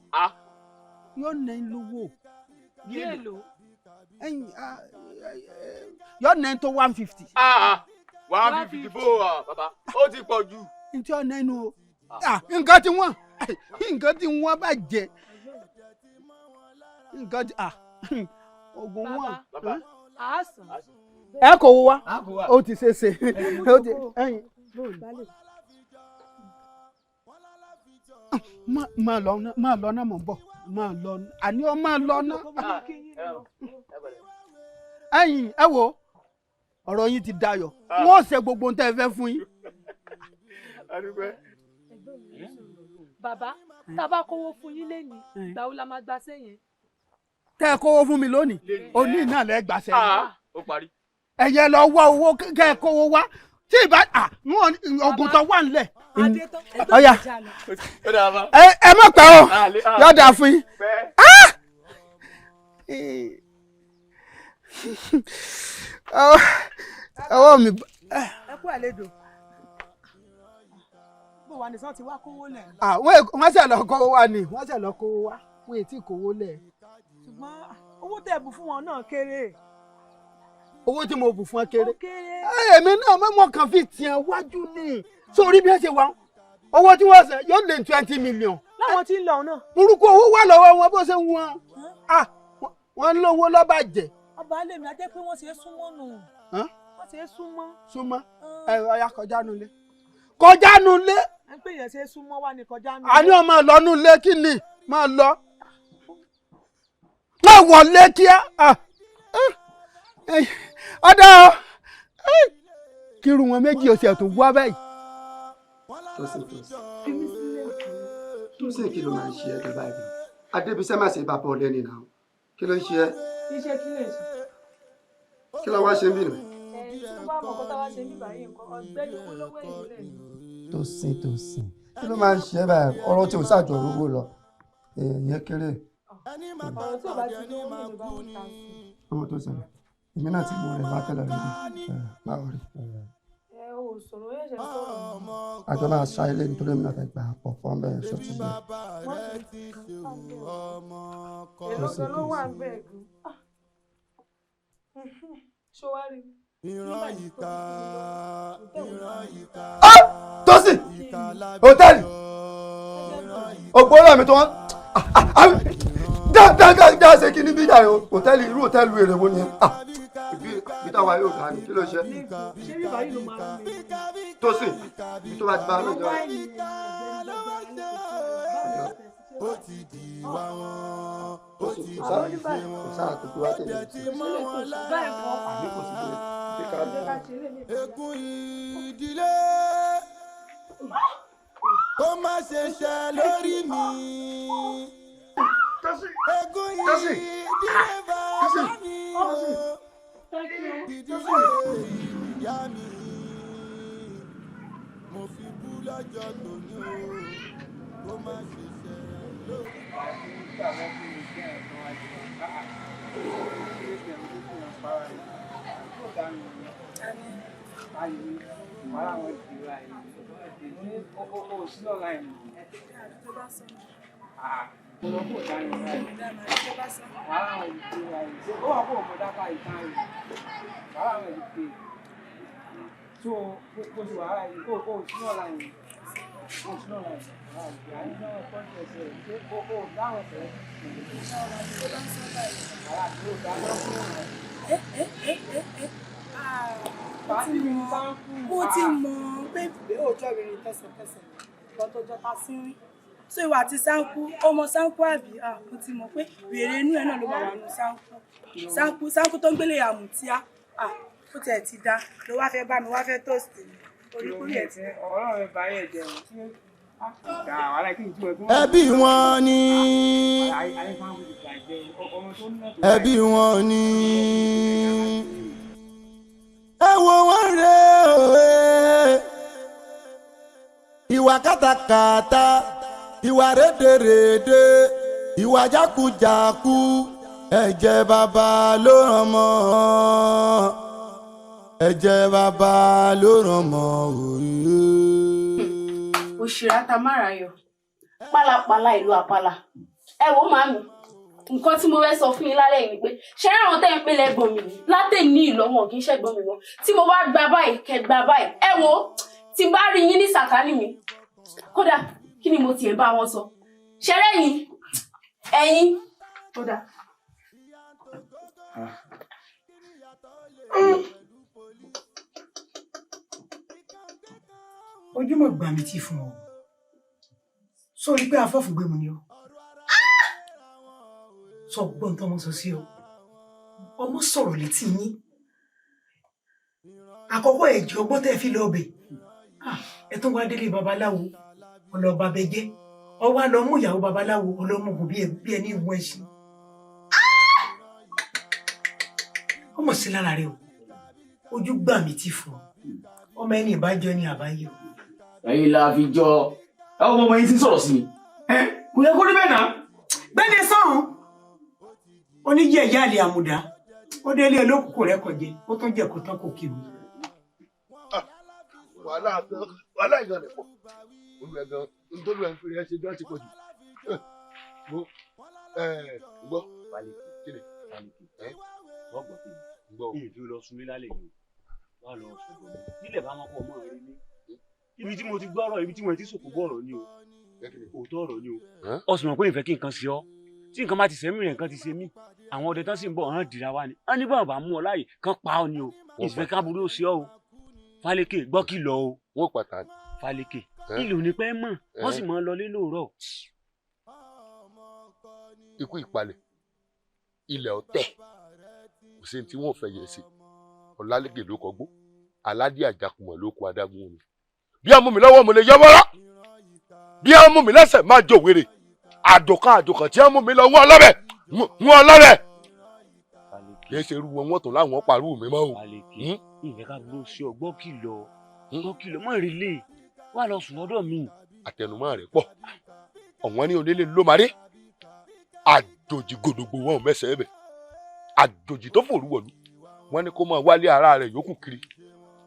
yóò ná in lówó yóò ná in tó 150. 150 bó o bàbá ó ti pọ̀ jù. n tí ó ná inú o nǹkan tí wọ́n nǹkan tí wọ́n bá jẹ nǹkan tí oògùn wọn. Ẹ kò wá ó ti ṣe ṣe ó ti ẹyin. Máa lọ náà mò ń bọ̀ máa lọ àní ọ máa lọ náà. Ẹ̀yin ẹ wo ọ̀rọ̀ yín ti dayọ̀ wọ́n ṣe gbogbo ohun tẹ́ ẹ fẹ́ fún yín. Bàbá tá a bá kówó fún yín lénìí ìgbà wo la máa gba sẹ́yìn. Tẹ́ ẹ kówó fún mi lónìí òní náà lẹ́ gbà sẹ́yìn. Ó parí. Ẹ̀yẹ lọ wá owó kẹ́ ẹ kówó wá tí ìbá oògùn tó wà nílẹ̀. Ọ̀yà ẹ má pẹ́ o yóò dáa fún yín. Ọwọ́ mi. Ẹ kú àlejò. Bó wà ní sọ́ọ́ ti wá kówó lẹ̀. Wọ́n ṣe lọ kówó wá ni wọ́n ṣe lọ kówó wá wọ́n ètí kówó lẹ̀. Ṣùgbọ́n owó tẹ́ bù fún wọn náà kéré. Owó tí mo bù fún wọn kéré. Èmi náà mọ̀ kàn fi tiẹ̀ wájú ni sórí bí wọ́n ṣe wà owó tí wọ́n ṣe yóò lé 20 million. Láwọn tí ń lọ náà. Burúkú owó wà lọ́wọ́ wọn bó ṣe ń wọn wọ́n lówó lọ́bàjẹ́. Ọba alẹ́ mi á jẹ́ pé wọ́n ṣe é súnmọ́ nù. Wọ́n ṣe é súnmọ́. Súnmọ́ ẹ ọya kọjá nulẹ̀. Kọjá nulẹ̀. Ẹ ń pè yẹn ṣe é súnmọ́ wá ní kọjá nulẹ̀. Àní ọmọ lọ nulẹ̀ kí ni máa lọ. Má wọlé kíá. Ọ̀dà kírun wọn méjì ọ̀sẹ̀ tó wá báyìí. Tósìn kí ló máa ń ṣe ẹ́ báyìí gan? Adébísẹ́ má ṣe bàbá ọ̀lẹ́ni náà. Kí ló ń ṣe ẹ́? Iṣẹ́ kí lè ṣe? Kí ló wá ṣe ń bì náà? Ẹ tí wọ́n bá mọ̀ kó táwa ṣe níbà yìí nǹkan ọ̀gbẹ́ni owó lọ́wọ́ èyí lẹ̀. Tósìn Tósìn kí ló máa ń ṣe ẹ́ báyìí? Ọ̀rọ̀ tí ò ṣàjọ owó lọ. Ìyẹn kéré. Ọ̀rọ̀ tí ò bá ti lówó mi ló bá wọn ta sí. Ọmọ tó ṣẹlẹ̀, èmi náà ti mú rẹ̀ bá tẹ́lẹ̀ rí máa rí. Ẹ ò sọ̀rọ̀ yóò ṣe sọ̀rọ̀. Àjọ máa ṣá ilé nítorí èmi náà fẹ́ gbà pọ̀ fún bẹ́ẹ̀ ṣó ti yẹ. Èló gan ló wà bẹ́ẹ̀ gan. Ṣé wàá rí? Tósìn hòtẹ́ẹ̀lì ògbóró mi tó wọ́n dá ṣe kí ní bí jà hòtẹ́ẹ̀lì irú hòtẹ́ẹ̀lì èrè wo ni ibi táwa yóò dá ní kí ló ṣe. Tósìn ibi tó bá ti bá lójó. Kò sáà tó tó wá tẹ̀lé. Àbí kò sí pé Ègún ìdílé kó má ṣe ṣẹ lórí mi. Ègún ìdílé bàbá mi ìdílé ìyá mi. Mo fi bú lọ́jọ́ tòní o kó má ṣe ṣẹ lórí mi. Mo ti mọ̀ pé òòjọ́ rere tẹsẹ̀tẹsẹ̀ lọ́tọ́jọ́ ta sí rí. So ìwà àti sáńkú, ọmọ sáńkú àbí mo ti mọ̀ pé wèrè inú ẹ̀ náà ló máa wà nù sáńkú. Sáńkú sáńkú tó ń gbélé àmùtíá, ó tiẹ̀ ti da ló wá fẹ́ bá mi wá fẹ́ tóòsì mi. Oríkúrí ẹ̀ ti. Ẹbí wọn ni ẹbí wọn ni ẹ wo wọn rè òwe ìwà kátàkátà ìwà rédèrèdè ìwà jákujàku ẹ̀jẹ̀ bàbá ló ràn mọ́ ẹ̀jẹ̀ bàbá ló ràn mọ́ òye. Òṣèré Tamárayọ̀ pálapàla ìlú àpàlà ẹ wò màmí nǹkan tí mo fẹ́ sọ fún yín lálẹ́ yìí ni pé ṣé àwọn tẹ́ ń pè lẹ́gbọ̀n mi látẹ̀ ní ìlọ́wọ̀n kì í ṣẹ̀gbọ́n mi mọ́ tí mo bá gba báyìí kẹ́ gba báyìí ẹ wò tí bá rí yín ní sàkání mi kódà kí ni mo tiẹ̀ bá wọn sọ ṣẹlẹ̀ yín ẹ̀yin kódà. Ojúmọ̀ gbà mí tí fún ọ sórí pé afọ́fùgbẹ́mu ni ọ sọ gbọ́n tó ọmọ sọ sí ọ ọmọ sọ̀rọ̀ létí yín àkọ́kọ́ ẹ̀jẹ̀ ọgbọ́n tẹ́ fi lọ ọbẹ̀ ẹ tún wá délé babaláwo ọlọ́ba bẹjẹ́ ọwọ́ lọ mú ìyàwó babaláwo ọlọ́mọgùn bí ẹni ìwọ̀n ẹṣin ọmọ sí lára rẹ o ojú gbà mí tí fún ọ ọmọ ẹni ìbájọ ni àbáyé o. Ẹ̀yin la fi jọ ẹ ọmọ ọmọ yín ti ń sọ̀rọ̀ sí mi kò yẹ kó rí bẹ́ẹ̀ náà. Gbẹ́ni sọ̀rùn oníjẹ ìyá àlè àmùdá ó délé olókùnkùn rẹ kọjẹ ó tún jẹ kó tán kò kiri. Wàhálà ìgan lè pọ̀ olùwẹ̀ gan nítorí ẹ̀ ń fi ẹ ṣe gan ti pọ̀ jù. Mo gbọ́ kí ni wọ́n gbọ́ pé èyí fi lọ sunlé lálẹ́ yìí o wà lọ sọ̀rọ̀ mi nílẹ̀ bá wọn kọ́ ọmọ rẹ ní ibi tí mo ti gbọ́rọ̀ ibi tí mo ti sòkò bọ̀rọ̀ ni o òótọ́ ọ̀rọ̀ ni o ọ sì mọ̀ pé ìfẹ́ kí nǹkan ṣe ọ́ Tí nǹkan bá ti sẹ́mi rẹ̀, nǹkan ti ṣe mí. Àwọn ọdẹ tán sì ń bọ̀ hàn dìra wa ni. Wọ́n ní báwọn bá mú ọ láàyè kán pa ọ ni o. Ìfẹ́ káburú ó ṣe ọ o. Fálékè, gbọ́ kìlọ̀ o. Wọ́n pàtàkì. Fálékè, ìlú ní pẹ́ mọ̀, wọ́n sì máa ń lọlé lóòrọ̀. Ikú ìpalẹ̀, ilẹ̀ ọ̀tẹ̀, kò sí ní tí wọ́n fẹ́ yẹ sí. Ọlálékè ló kọgbó, aládé àjàkùmọ̀ ló kọ adágún omi. Bí a mú mi lọ́wọ́ mo lè yọ bọ́rọ́, bí a mú mi lẹ́sẹ̀ máa jò wèrè. Àdòkan àdòkan tí a mú mi lọ wọ́n ọlọ́bẹ̀, wọ́n ọlọ́bẹ̀. Kì í ṣe irú wọn wọ́n tún láwọn parú mi mọ́ o. Ìfẹ́ káburú ó ṣe ọ, gbọ́ kìlọ̀, gbọ́ kìlọ̀, mọ̀ rí lè wà lọ sùn lọ́dọ̀ mi. Àtẹnumọ́ rẹ̀ pọ̀, ọ̀wọ́n ní onílé ló máa rí. Àjòjì gòdògbò wọn ò mẹ́sẹ̀ ẹ̀bẹ̀. Àjòjì tó fòrú wọ̀lú, wọ́n ní kó máa wálé ara rẹ̀ yòókù kiri.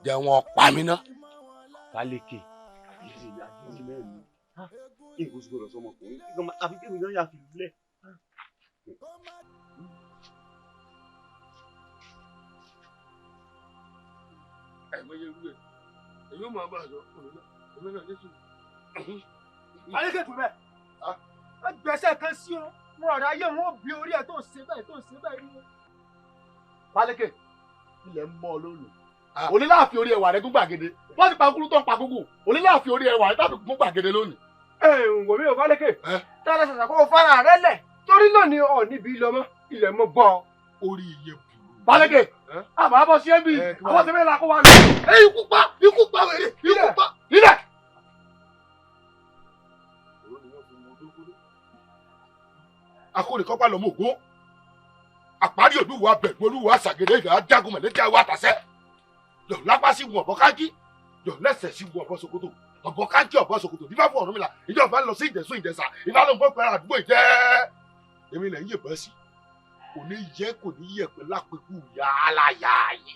Jẹ́ wọn pa mí ná. Fálékè, àfi kí mi gan yà fi lẹ̀. Àìmọye irú ẹ̀, èyí ò máa bá a sọ, òmìnira náà Jésù. Fálékè tún bẹ́ẹ̀. Ẹ gbẹ́sẹ̀ kan sí o, wọn ọ̀rọ̀ ayé wọn ò bí orí ẹ̀ tó ń ṣe bẹ́ẹ̀ tó ń ṣe bẹ́ẹ̀ rí o. Fálékè, ilẹ̀ ń mọ́ ọ lónìí. Òní láàfin orí ẹwà rẹ gún gbàgede. Wọ́n ti pa kúrú tó ń pa gúngùn. Òní láàfin orí ẹwà rẹ tàbí gún gbàgede lónìí. Ẹ ǹ wò mí o Fálékè, tẹ́lẹ̀ ṣàṣà kó o fara rẹ lẹ̀ torí lónìí ọ̀ níbi lọ mọ́, ilẹ̀ mọ́ bọ́ ọ. Orí iye burú. Fálékè, àmọ́ àbọ̀ sí ẹ̀mí, àwọn tẹ̀mẹ́ la kó wa lọ. Ẹ ikú pa, ikú pa wèrè, ikú pa. Ilẹ̀. Akórèkọ́pá lọ́mọ ògún. Àparí olúwa bẹ̀rù olúwa ṣàgédé ìfẹ́ ajagun mọ̀lẹ́tì àwọn àtàṣẹ. Yọ̀ lápá sí wọn ọ̀bọ kájí, yọ̀ lẹ́sẹ̀ sí wọn ọ̀bọ ṣòkòtò, ọ̀bọ kájí ọ̀bọ ṣòkòtò, nífà fún Ọ̀rúnmìlà, ìjọba ń lọ sí Ìjẹ̀ṣu Ìjẹ̀ṣà, ìfà ló ń bọ́ pẹ̀lú àdúgbò ìjẹ́. Èmi lẹ̀ ń yìnbọn sí, kò ní yẹ kò ní yẹ pé lápẹ̀kù yàrá yàáyé.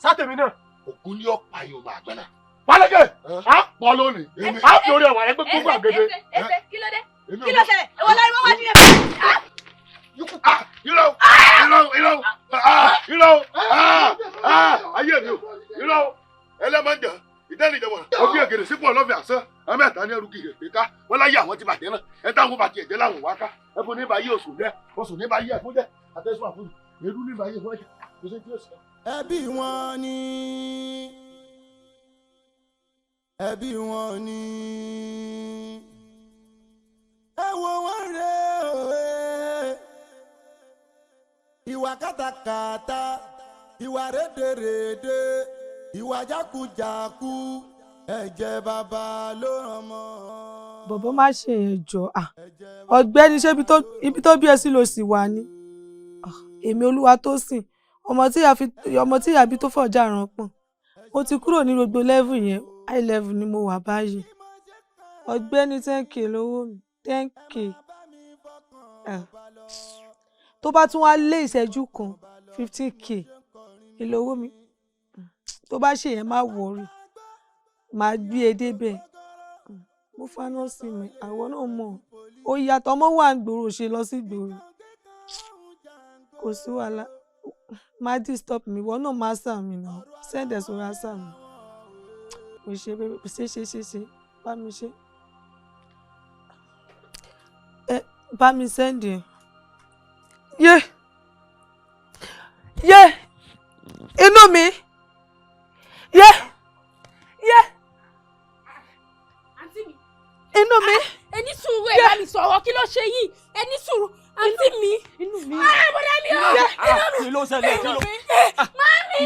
Sátẹ̀mí náà. Ògún ní ọ̀pá yóò máa gbẹ́nà. Fálékè, á pọ̀ lónìí, á fi orí ẹwà rẹ gbé gbogbo àgede. Ẹsẹ̀ kí ló dé? Kí ló ṣẹlẹ̀? Èwo láriwo wájú yẹn? Irọ́ irọ́ irọ́ irọ́ ayé mi o irọ́ ẹlẹ́mọ̀jà ìdánìjọba òbí ògèrè sípò ọlọ́fẹ́ àṣẹ ẹ̀mẹ́ta ní ẹrú kìí pé ká wọ́n láyé àwọn ti bàjẹ́ náà ẹ táwọn bàjẹ́ ẹ̀jẹ̀ láwọn wá ká ẹfun ní báyé oṣù jẹ́ oṣù ní báyé ẹ̀fún jẹ́ àtẹ̀sùn àfún èrú ní báyé ẹ̀fún jẹ́ kò sí tí ó sọ. Ẹbí wọn ni, ẹbí wọn ni, ẹ wo wọn rè é, ìwà kátàkátà, ìwà rédèrèdè, ìwà jákujàku, ẹ̀jẹ̀ bàbá ló ràn mọ́. Bọ̀bọ̀ má ṣe yẹn jọ, ọ̀gbẹ́ni ṣé ibi tó bí ẹ sí ló sì wà ní. Èmi Olúwatósìn, ọmọ tí ìyá bí tó fọ̀jà ràn pọ̀n. Mo ti kúrò ní gbogbo level yẹn, high level ni mo wà báyìí. Ọ̀gbẹ́ni 10k lówó mi, 10k. Tó bá tún wá lé ìṣẹ́jú kan, 15k ìlówó mi. Tó bá ṣe yẹn má wọrí, màá gbé e débẹ̀. Mo faná sí mi, àwọn náà mọ̀. Ó yàtọ̀, ọmọ wà ń gbòòrò ṣe lọ sí gbòòrò. Kò sí wàhálà. Má disturb mi, ìwọ náà má sà mí náà. Send ẹ̀ sórí àṣà mi. Kò ṣe ṣe ṣe ṣe ṣe, bá mi ṣe. Ẹ bá mi send ẹ̀. Yé! Yé! Inú mi! Yé! Yé! Àǹtí mi. Inú mi. Ẹ ní sùúrù, ẹ bá mi sọ̀rọ̀, kí ló ṣe yìí? Ẹ ní sùúrù, àǹtí mi. Inú mi. Bọ́dá mi o. Inú mi. Kí ló ṣẹlẹ̀? Kí ló? Mami!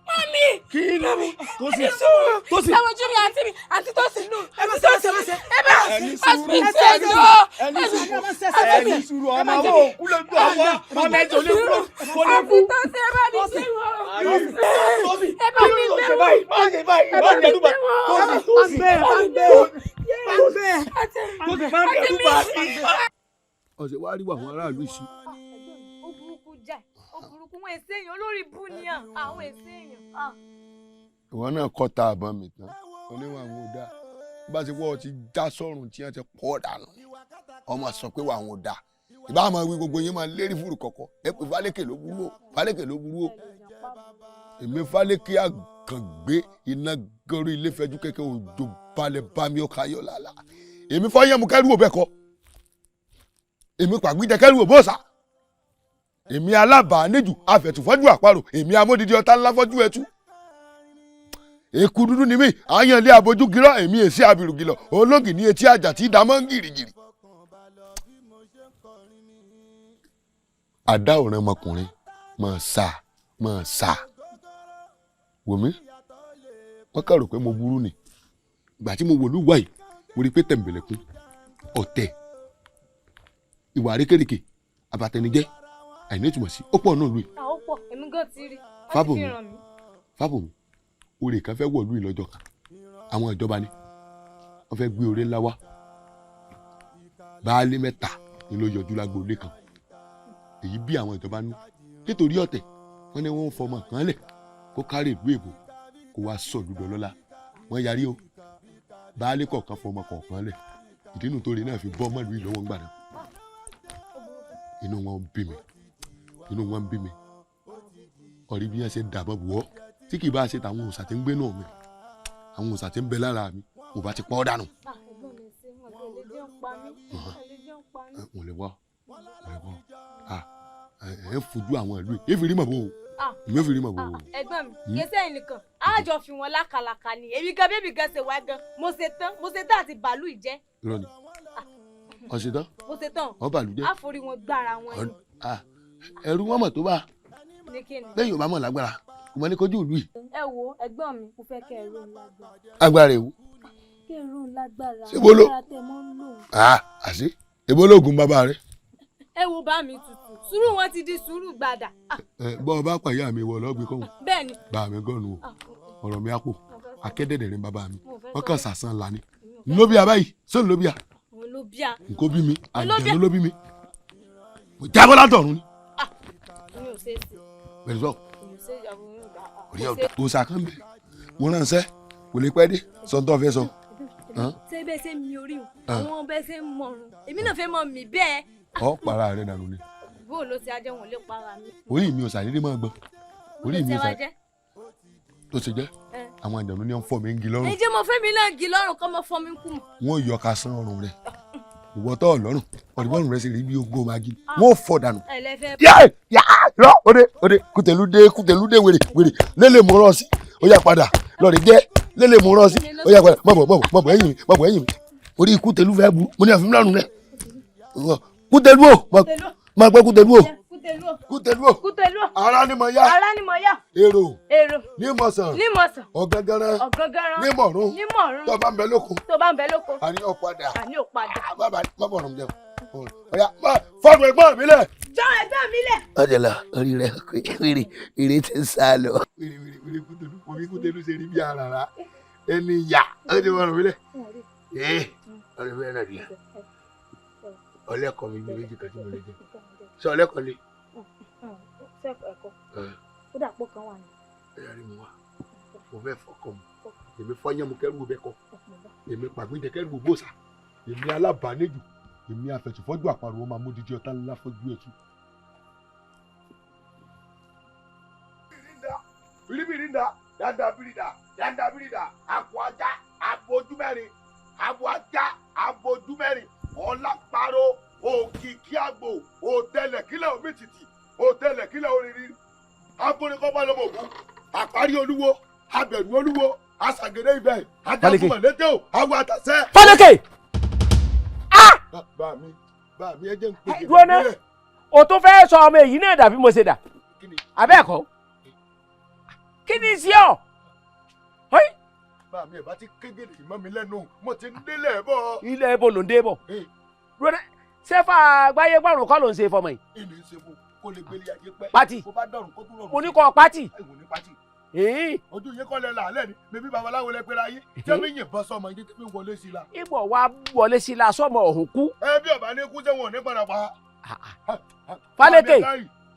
Mami! Kí ló? Tósìn. Ẹ ní sùúrù. Tósìn. Ẹ wojú mi, àǹtí mi, àǹtí Tósìn. Àǹtí Tósìn. Ẹ bá hospital Ẹ ní jọ. sùúrù. Ẹ ní sùúrù, ọmọ wo òkú lójú ọwọ́, ọmọ ẹjọ́ lè kú, kò lè kú. Àǹtí Tósìn, ẹ bá mi gbé wọn. Tósìn, Ẹ bá mi gbé ṣe wọn. báyìí, má ṣe báyìí, má ṣe dúpà. Tósìn, Tósìn, Tósìn, Tósìn, má ṣe dúpà. Ọ̀sẹ̀ wá rí àwọn aráàlú ìṣú. Ó burúkú jáì, ó burúkú, wọn èsì èèyàn olórí bú ni àwọn èsì èèyàn. Ìwọ náà kọ́ ta àbọ̀n mi tán, oníwọ̀n àwọn ò dáa. Bá ti wọ́ ọ ti já sọ́run tí wọ́n ti pọ̀ dànù. Ọmọ sọ pé wà àwọn ò dáa. Ìbá máa wí gbogbo yín máa lérí fúru kọ̀kọ̀. Ẹ pé Fálékè ló burú o, Fálékè ló burú o. Èmi Fálékè àgàngbé iná gorí ilé fẹjú kẹ̀kẹ́ òjò balẹ̀ bá mi ọkà yọ̀ lálá. Èmi fọ́yẹ́mu kẹ́rù ò bẹ́ẹ̀ kọ́. Èmi pàgbíjẹkẹ́rù òbóòsà. Èmi alábàáníjù afẹ̀tùfọ́jú àparò. Èmi amódìdí ọ̀tá ńlá fọ́jú ẹtú. Eku dúdú ni mí, àyànlé abojú gírọ́, èmi èsì abirùgìlọ̀, ológì ní etí àjà tí dàmọ́ ń gìrìgìrì. Àdá òràn ọmọkùnrin máa sá máa sá. Wò mí, wọ́n kà rò pé mo burú ni. Ìgbà tí mo wò lúwà yìí, mo rí i pé tẹ̀m̀bẹ̀lẹ̀kún, ọ̀tẹ̀, ìwà àrékèrèkè, àbàtẹnijẹ́, àìnítumọ̀ sí, ó pọ̀ náà lù yìí. Ó pọ̀, èmi gan ti rí. Wọ́n ti Fábùnmi, fi ràn mí. Fábùnmi, oore kan fẹ́ wọ̀lú yìí lọ́jọ́ kan. Àwọn ìjọba ni wọ́n fẹ́ gbé oore ńlá wá. Baálé mẹ́ta ni ló yọjú lágboolé kan. Èyí bí àwọn ìjọba nú. Nítorí ọ̀tẹ̀, wọ́n ní wọ́n ń fọmọ kan lẹ̀ kó kárẹ̀ ìlú èbó kó wá sọ̀lú dọlọ́lá. Wọ́n yarí o. Baálé kọ̀ọ̀kan fọmọ kọ̀ọ̀kan lẹ̀. Ìdí nu torí náà fi bọ́ mọ́lú yìí lọ́wọ́ ńgbà náà. Inú wọn ń bí mi. Inú wọn ń bí mi. Ọ̀rí bí wọ́n ṣe dàbọ̀ bù ọ́ tí kì í bá ṣe tàwọn òòṣà tí ń gbé náà mi. Àwọn òòṣà tí ń bẹ lára mi, mo bá ti pọ́ dànù. Ẹ̀gbọ́n mi ṣe wọn kò lè jẹun pa mí. Wọn lè jẹun pa mí. Wọ́n lè wá, wọ́n lè wá. Ẹ ń fojú àwọn ìlú yìí. Èmi rí màbó o. Èmi ò fi rí màbó o. Ẹ̀gbọ́n mi, kì í sẹ́yìn nìkan. Á jọ fi wọn lákàlàkà ni. Èmi gan bébì gan ṣe wá gan. Mo ṣe tán, mo ṣe tán àti bàálù ìjẹ́. Irọ́ ni. Ó ṣe tán? Mo ṣe tán. Ọ bàálù jẹ́. Á forí wọn gbára wọn ni. Ẹ̀rù wọn mọ̀ tó bá. Ní kí ni? Lẹ́yìn ò bá mọ̀ lágbára, kò mọ̀ ní kojú ìlú yìí. Ẹ wo ẹ̀gbọ́n mi, mo fẹ́ kẹ́ ẹ ró lágbára. Agbára èwo? Kẹ́ ẹ ró lágbára. Ṣé bolo? Agbára tẹ mọ́ ń lò. Àṣé, èbo lóògùn bàbá rẹ? Ẹ wo bá mi tutù. Sùúrù wọn ti di sùúrù gbàdà. Bọ́ ọ bá pàyà mi wọ̀ lọ́gbìn kọ́hún. Bẹ́ẹ̀ni. Bá mi gọ́nu o. Ọ̀rọ̀ mi á pò. Akẹ́dẹ̀dẹ̀ ni bàbá mi. Wọ́n kàn sàsán là ni. Ńlóbíà báyìí, ṣé ńlóbíà? Òun ló bíà. Nǹkó bí mi, àjẹ̀nú ló bí mi. Mo jábọ́ látọ̀run ni. Mi ò ṣe é sí. Bẹ̀rẹ̀ sọ. Mi ò ṣe ìyàwó mi gbà. Orí ọ̀dà. Òòṣà kan bẹ̀. Mo ránṣẹ́, kò lè pẹ́ dé. Sọ ń tọ́ fẹ́ sọ. Ṣé bẹ́ẹ̀ ṣe mi orí o? Àwọn bẹ́ẹ̀ ṣe ń mọ̀run. Èmi náà fẹ́ mọ̀ mí bẹ́ẹ̀. Ọ para rẹ dànù ni. Bó ló ti ajẹ́ wọn lè para mi. Orí mi ò ṣàdédé máa gbọ́n. Orí mi ò Bó ló ti wá ṣàdédé. jẹ́? Tó ṣe jẹ́, àwọn àjànú ni wọ́n fọ́ mi ń gi lọ́rùn. Ǹjẹ́ mo fẹ́ mi náà gi lọ́rùn kọ́ mọ fọ́ mi kú mọ́. Wọ́n yọ ká sán ọrùn rẹ̀. Ìwọ tó ọlọ́run, ọ̀rìbọ̀rùn rẹ̀ sì rí bí ogún magi. Wọ́n fọ́ dànù. Yá yá lọ òde òde kùtẹ̀lú dé kùtẹ̀lú dé wèrè wèrè lélẹ̀ mú rán sí. Ó yá padà lọ́ọ̀rì jẹ́ lélẹ̀ mú rán sí. Ó yá padà mọ̀bọ̀ mọ̀bọ̀ mọ̀bọ̀ ẹ̀yìn mi mọ̀bọ̀ ẹ̀yìn mi. Orí kùtẹ̀lú fẹ́ bu mo ní àfihàn lọ́rùn rẹ̀. Kùtẹ̀lú o máa gbọ́ kùtẹ̀lú o. Kùtẹ̀lú o. Kùtẹ̀lú o. Ara ni mo yá. Ara ni mo yá. Èrò. Èrò. Ní mọ̀sán. Ní mọ̀sán. Ọ̀gánganran. Ọ̀gánganran. Ní mọ̀rún. Ní mọ̀rún. Tó bá ń bẹ lóko. Tó bá ń bẹ lóko. Àní ò padà. Àní ò padà. Má bọ̀ ọ̀run jẹun. Ọ̀yà fọ́ọ̀nù ẹ̀gbọ́n mi lẹ̀. Jọ ẹ̀gbọ́n mi lẹ̀. Ọ̀dẹ̀ lọ, orí rẹ̀ wèrè wèrè ti ń sá lọ. Wèrè wèrè wèrè Kútẹ̀lú omi Kútẹ̀lú ṣe rí bí arara ẹni yà ó ti wọ̀rùn mi lẹ̀. Ee ọ̀rẹ́ mi náà di ọlẹ́kọ̀ọ́ mi ní méjì kan tí mo lè jẹ. Ṣé ọlẹ́kọ̀ọ́ le? Ó dà pọ̀ kan wà ní. Ẹ̀yà rí mi wá, mo fẹ́ fọkàn mu, èmi fọyín mu kẹ́rù bẹ́ẹ̀ kọ́, èmi pàgbéjẹ kẹ́rù bòsà, èmi alábàánẹ́jù, èmi afẹ̀tùfọ́jú àparò wọn máa mú dídí ọ̀tá ńlá fọ́jú ẹ̀tú. Bìrìbìrìndà, dáadáa bìrìdà, dáadáa bìrìdà, àpò ajá, abojú mẹ́rin, àbò ajá, abojú mẹ́rin, ọ̀làpàrọ̀, òkìkí àgbò, òtẹlẹ̀ kílẹ̀ omi tìtì, òtẹlẹ̀ kílẹ̀ oríire, agbónikọ́bá lọ́mọ ògún, àparí olúwo, abẹ̀rù olúwo, aṣàgédé ibẹ̀, ajagunmọ̀ létè o, àwọn àtàṣẹ. Fálékè! Bá mi ẹ jẹ́ ń pè é. Dúró ná, o tún fẹ́ sọ ọmọ èyí náà dàbí mo ṣe dà. Abẹ́ẹ̀kọ́, kí ni sí ọ? Bá mi ẹ̀ bá ti kégede ìmọ̀ mi lẹ́nu, mo ti ń délẹ̀ bọ̀. Ilẹ̀ ibo ló ń dé bọ̀. Dúró ná, ṣé fà gbáyé gbàrún kọ́ ló ń ṣe fọmọ yìí? Ìní ń ṣe fún kó lè gbélé ayé pẹ́. Pátì. Bó bá dọ̀rùn kó tún rọrùn. Mo ní kọ́ pátì. Ìwò ní pátì. Ojú yín kọ́ lẹ làálẹ̀ ni, bébí babaláwo lẹ pera yín. Jẹ́ mi yìnbọn sọmọ yín tí mi wọlé sí la. Ìbọ̀ wa wọlé sí la sọmọ ọ̀hún kú. Ẹ bí ọba ní kú sẹ́wọ̀n ní padà pa. Fálékè.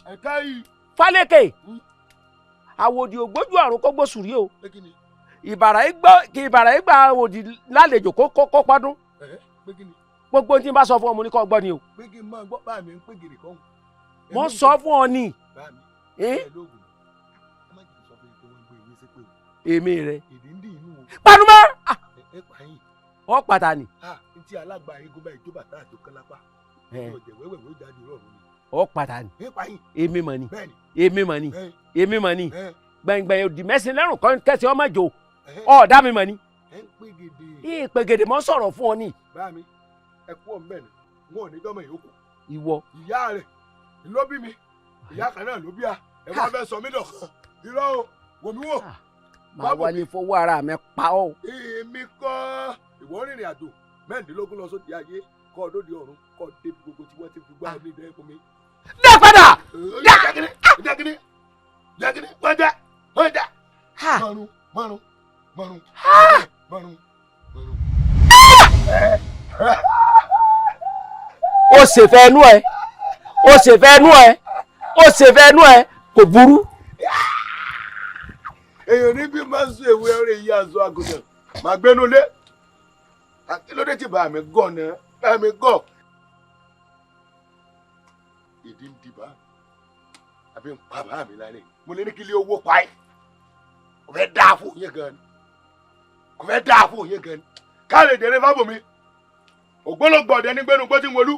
Ẹ̀ka yìí. Fálékè. Àwòdì ògbójú àrùn kó gbósù rí o. Ìbàrà ìgbà àwòdì lálejò kó pọ́dún. Gbogbo tí n bá sọ fún ọ mo ní kó gbọ́ ni o. Pé kí n máa gbọ́ bá mi ń pè gèrè kọ́hún. Mo sọ fún ọ ni. Bá mi ẹ lóògùn. Ẹ má jẹ́ sọ fún mi pé wọ́n gbé ìwé ṣépè o. Èmi rẹ. Èdè ń dì inú o. Panumọ́. Ẹ pa yín. Ọ pàtàkì. Ntí alágbà eégún báyìí tó bàtà àjò kan lápá. Ọ̀jẹ̀ wẹ́wẹ́ jáde rọrùn ni. Ọ padà ni. Èmi mọ̀ ni. Èmi mọ̀ ni. Èmi mọ̀ ni. Gbẹ̀ngbẹ̀ng òdì mẹ́sìn lẹ́rùn kọ́ kẹ́sì ọmọ jò. Ọ̀dà mi mọ̀ ni. Ẹ ń pè gèdè. Ìpè gèdè mọ́ sọ̀rọ̀ fún ọ ni. Bá mi, ẹ kú ọ̀ mbẹ́ ni, wọn ò ní dọ́mọ ìyókù. Ìwọ. Ìyá rẹ̀ ló bí mi, ìyá kan náà ló bí a, ẹ wá fẹ́ sọ mí dọ̀kan. Irọ́ o, wò mí wò. Màá wálé fọwọ́ ara mi pa ọ́. Èmi kọ́ ìwọ rìnrìn àjò 16 lọ sóde ayé kọ́ ọ lóde ọ̀run kọ́ ọ débi gbogbo tí wọ́n ti fi gbá ní ìdẹ́kun mi. Dá padà. Jákèrè jákèrè jákèrè wọ́n já wọ́n já. Márùn márùn márùn márùn márùn. Ó ṣèfẹ́ ẹnu ẹ, ó ṣèfẹ́ ẹnu ẹ, ó ṣèfẹ́ ẹnu ẹ, kò burú. Èèyàn ní bí máa ń sún ewé ọ̀rẹ́ yìí aṣọ àgùntàn máa gbénú lé. Kí ló dé tí bá mi gọ̀ náà? Bá mi gọ̀. Ìdí ń di bá àbí ń pa bá mi lálẹ́. Mo lè ní kí ilé owó pa ẹ́. Kò fẹ́ dáa fún yín gan ni. Kò fẹ́ dáa fún yín gan ni. Káàlè dèrè fábòmí. Ògbólógbò ọ̀dẹ nígbẹ́nu gbọ́ tí ń wolú.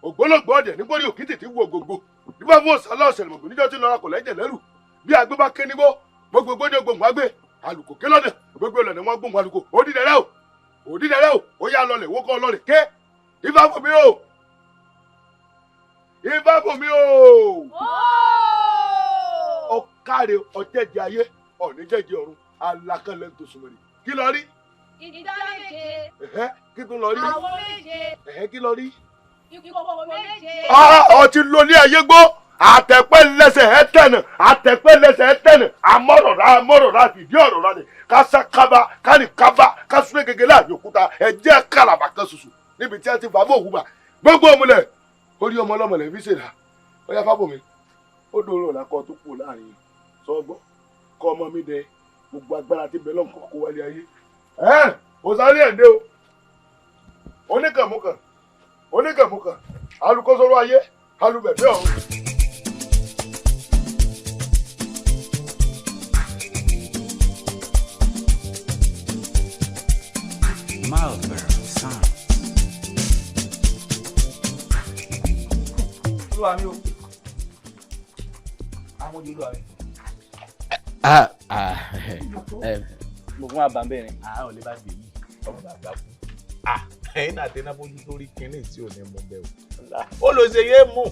Ògbólógbò ọ̀dẹ nígbórí òkìtì tí ń wo gbogbo. Nígbà fún òsàlá ọ̀sẹ̀lẹ̀mọ̀gbò níjọ́ tí lọ́ra kò lẹ́jẹ̀ lẹ́rù. Bí agbé bá ké nígbó, gbogbo gbódé gbòǹgbò agbé. Àlùkò ké lọ́dẹ̀, gbogbo ìlànà wọn gbòǹgbò àlùkò. Òdìdẹrẹ́ o, òdìdẹrẹ́ o, ó yá lọlẹ̀, wó kọ́ lọlẹ̀ ké. Ifá fún mi o. Ifá fún mi o. Ọ̀kàrẹ̀ ọ̀jẹ̀jẹ̀ ayé, ọ̀nìjẹ̀jẹ̀ ọ̀run, alákànlẹ̀ tó sùnmọ̀rì. Kí lọ rí? Ìdá méje. Kí tún lọ rí? Àwo méje. Kí lọ rí? Ìkòkò méje. Ọ ti lo ní ayé gbó. Àtẹ̀pẹ́ lẹ́sẹ̀ ẹ tẹ̀nà, àtẹ̀pẹ́ lẹ́sẹ̀ ẹ tẹ̀nà, amọ̀rọ̀ra amọ̀rọ̀ra fìdí ọ̀rọ̀ rà ní kásá kaba kánì kaba kásúré gègé láàyè òkúta ẹ̀jẹ̀ kàlàbà kan ṣoṣo níbi tí a ti fàbọ̀ òwúbà gbogbo òmùlẹ̀ orí ọmọ ọlọ́mọlẹ̀ fi ṣèlà ó yá fábọ̀ mi ó dòrò ọ̀la kọ́ tó kù láàrin sọ́gbọ́ kọ́ ọmọ mi dẹ gbogbo agbára tí bẹ́ẹ̀ lọ́nkọ́ kó wálé ayé ẹ̀ ó sáré ẹ̀ dé o oníkànmúkàn oníkànmúkàn alukósóró ayé alubẹ̀bẹ̀ ọ̀run. Marlboro Sound. Olúwa mi o. Àwọn ojú olúwa mi. Mo fún àbá bẹ́ẹ̀ ni. A ò lè bá gbè yìí, ọmọ bàbá kú. Ẹ̀yin náà tẹ́ná bójú lórí kínní tí ò ní mú bẹ́ẹ̀ o. Ó lọ ṣe yé mú.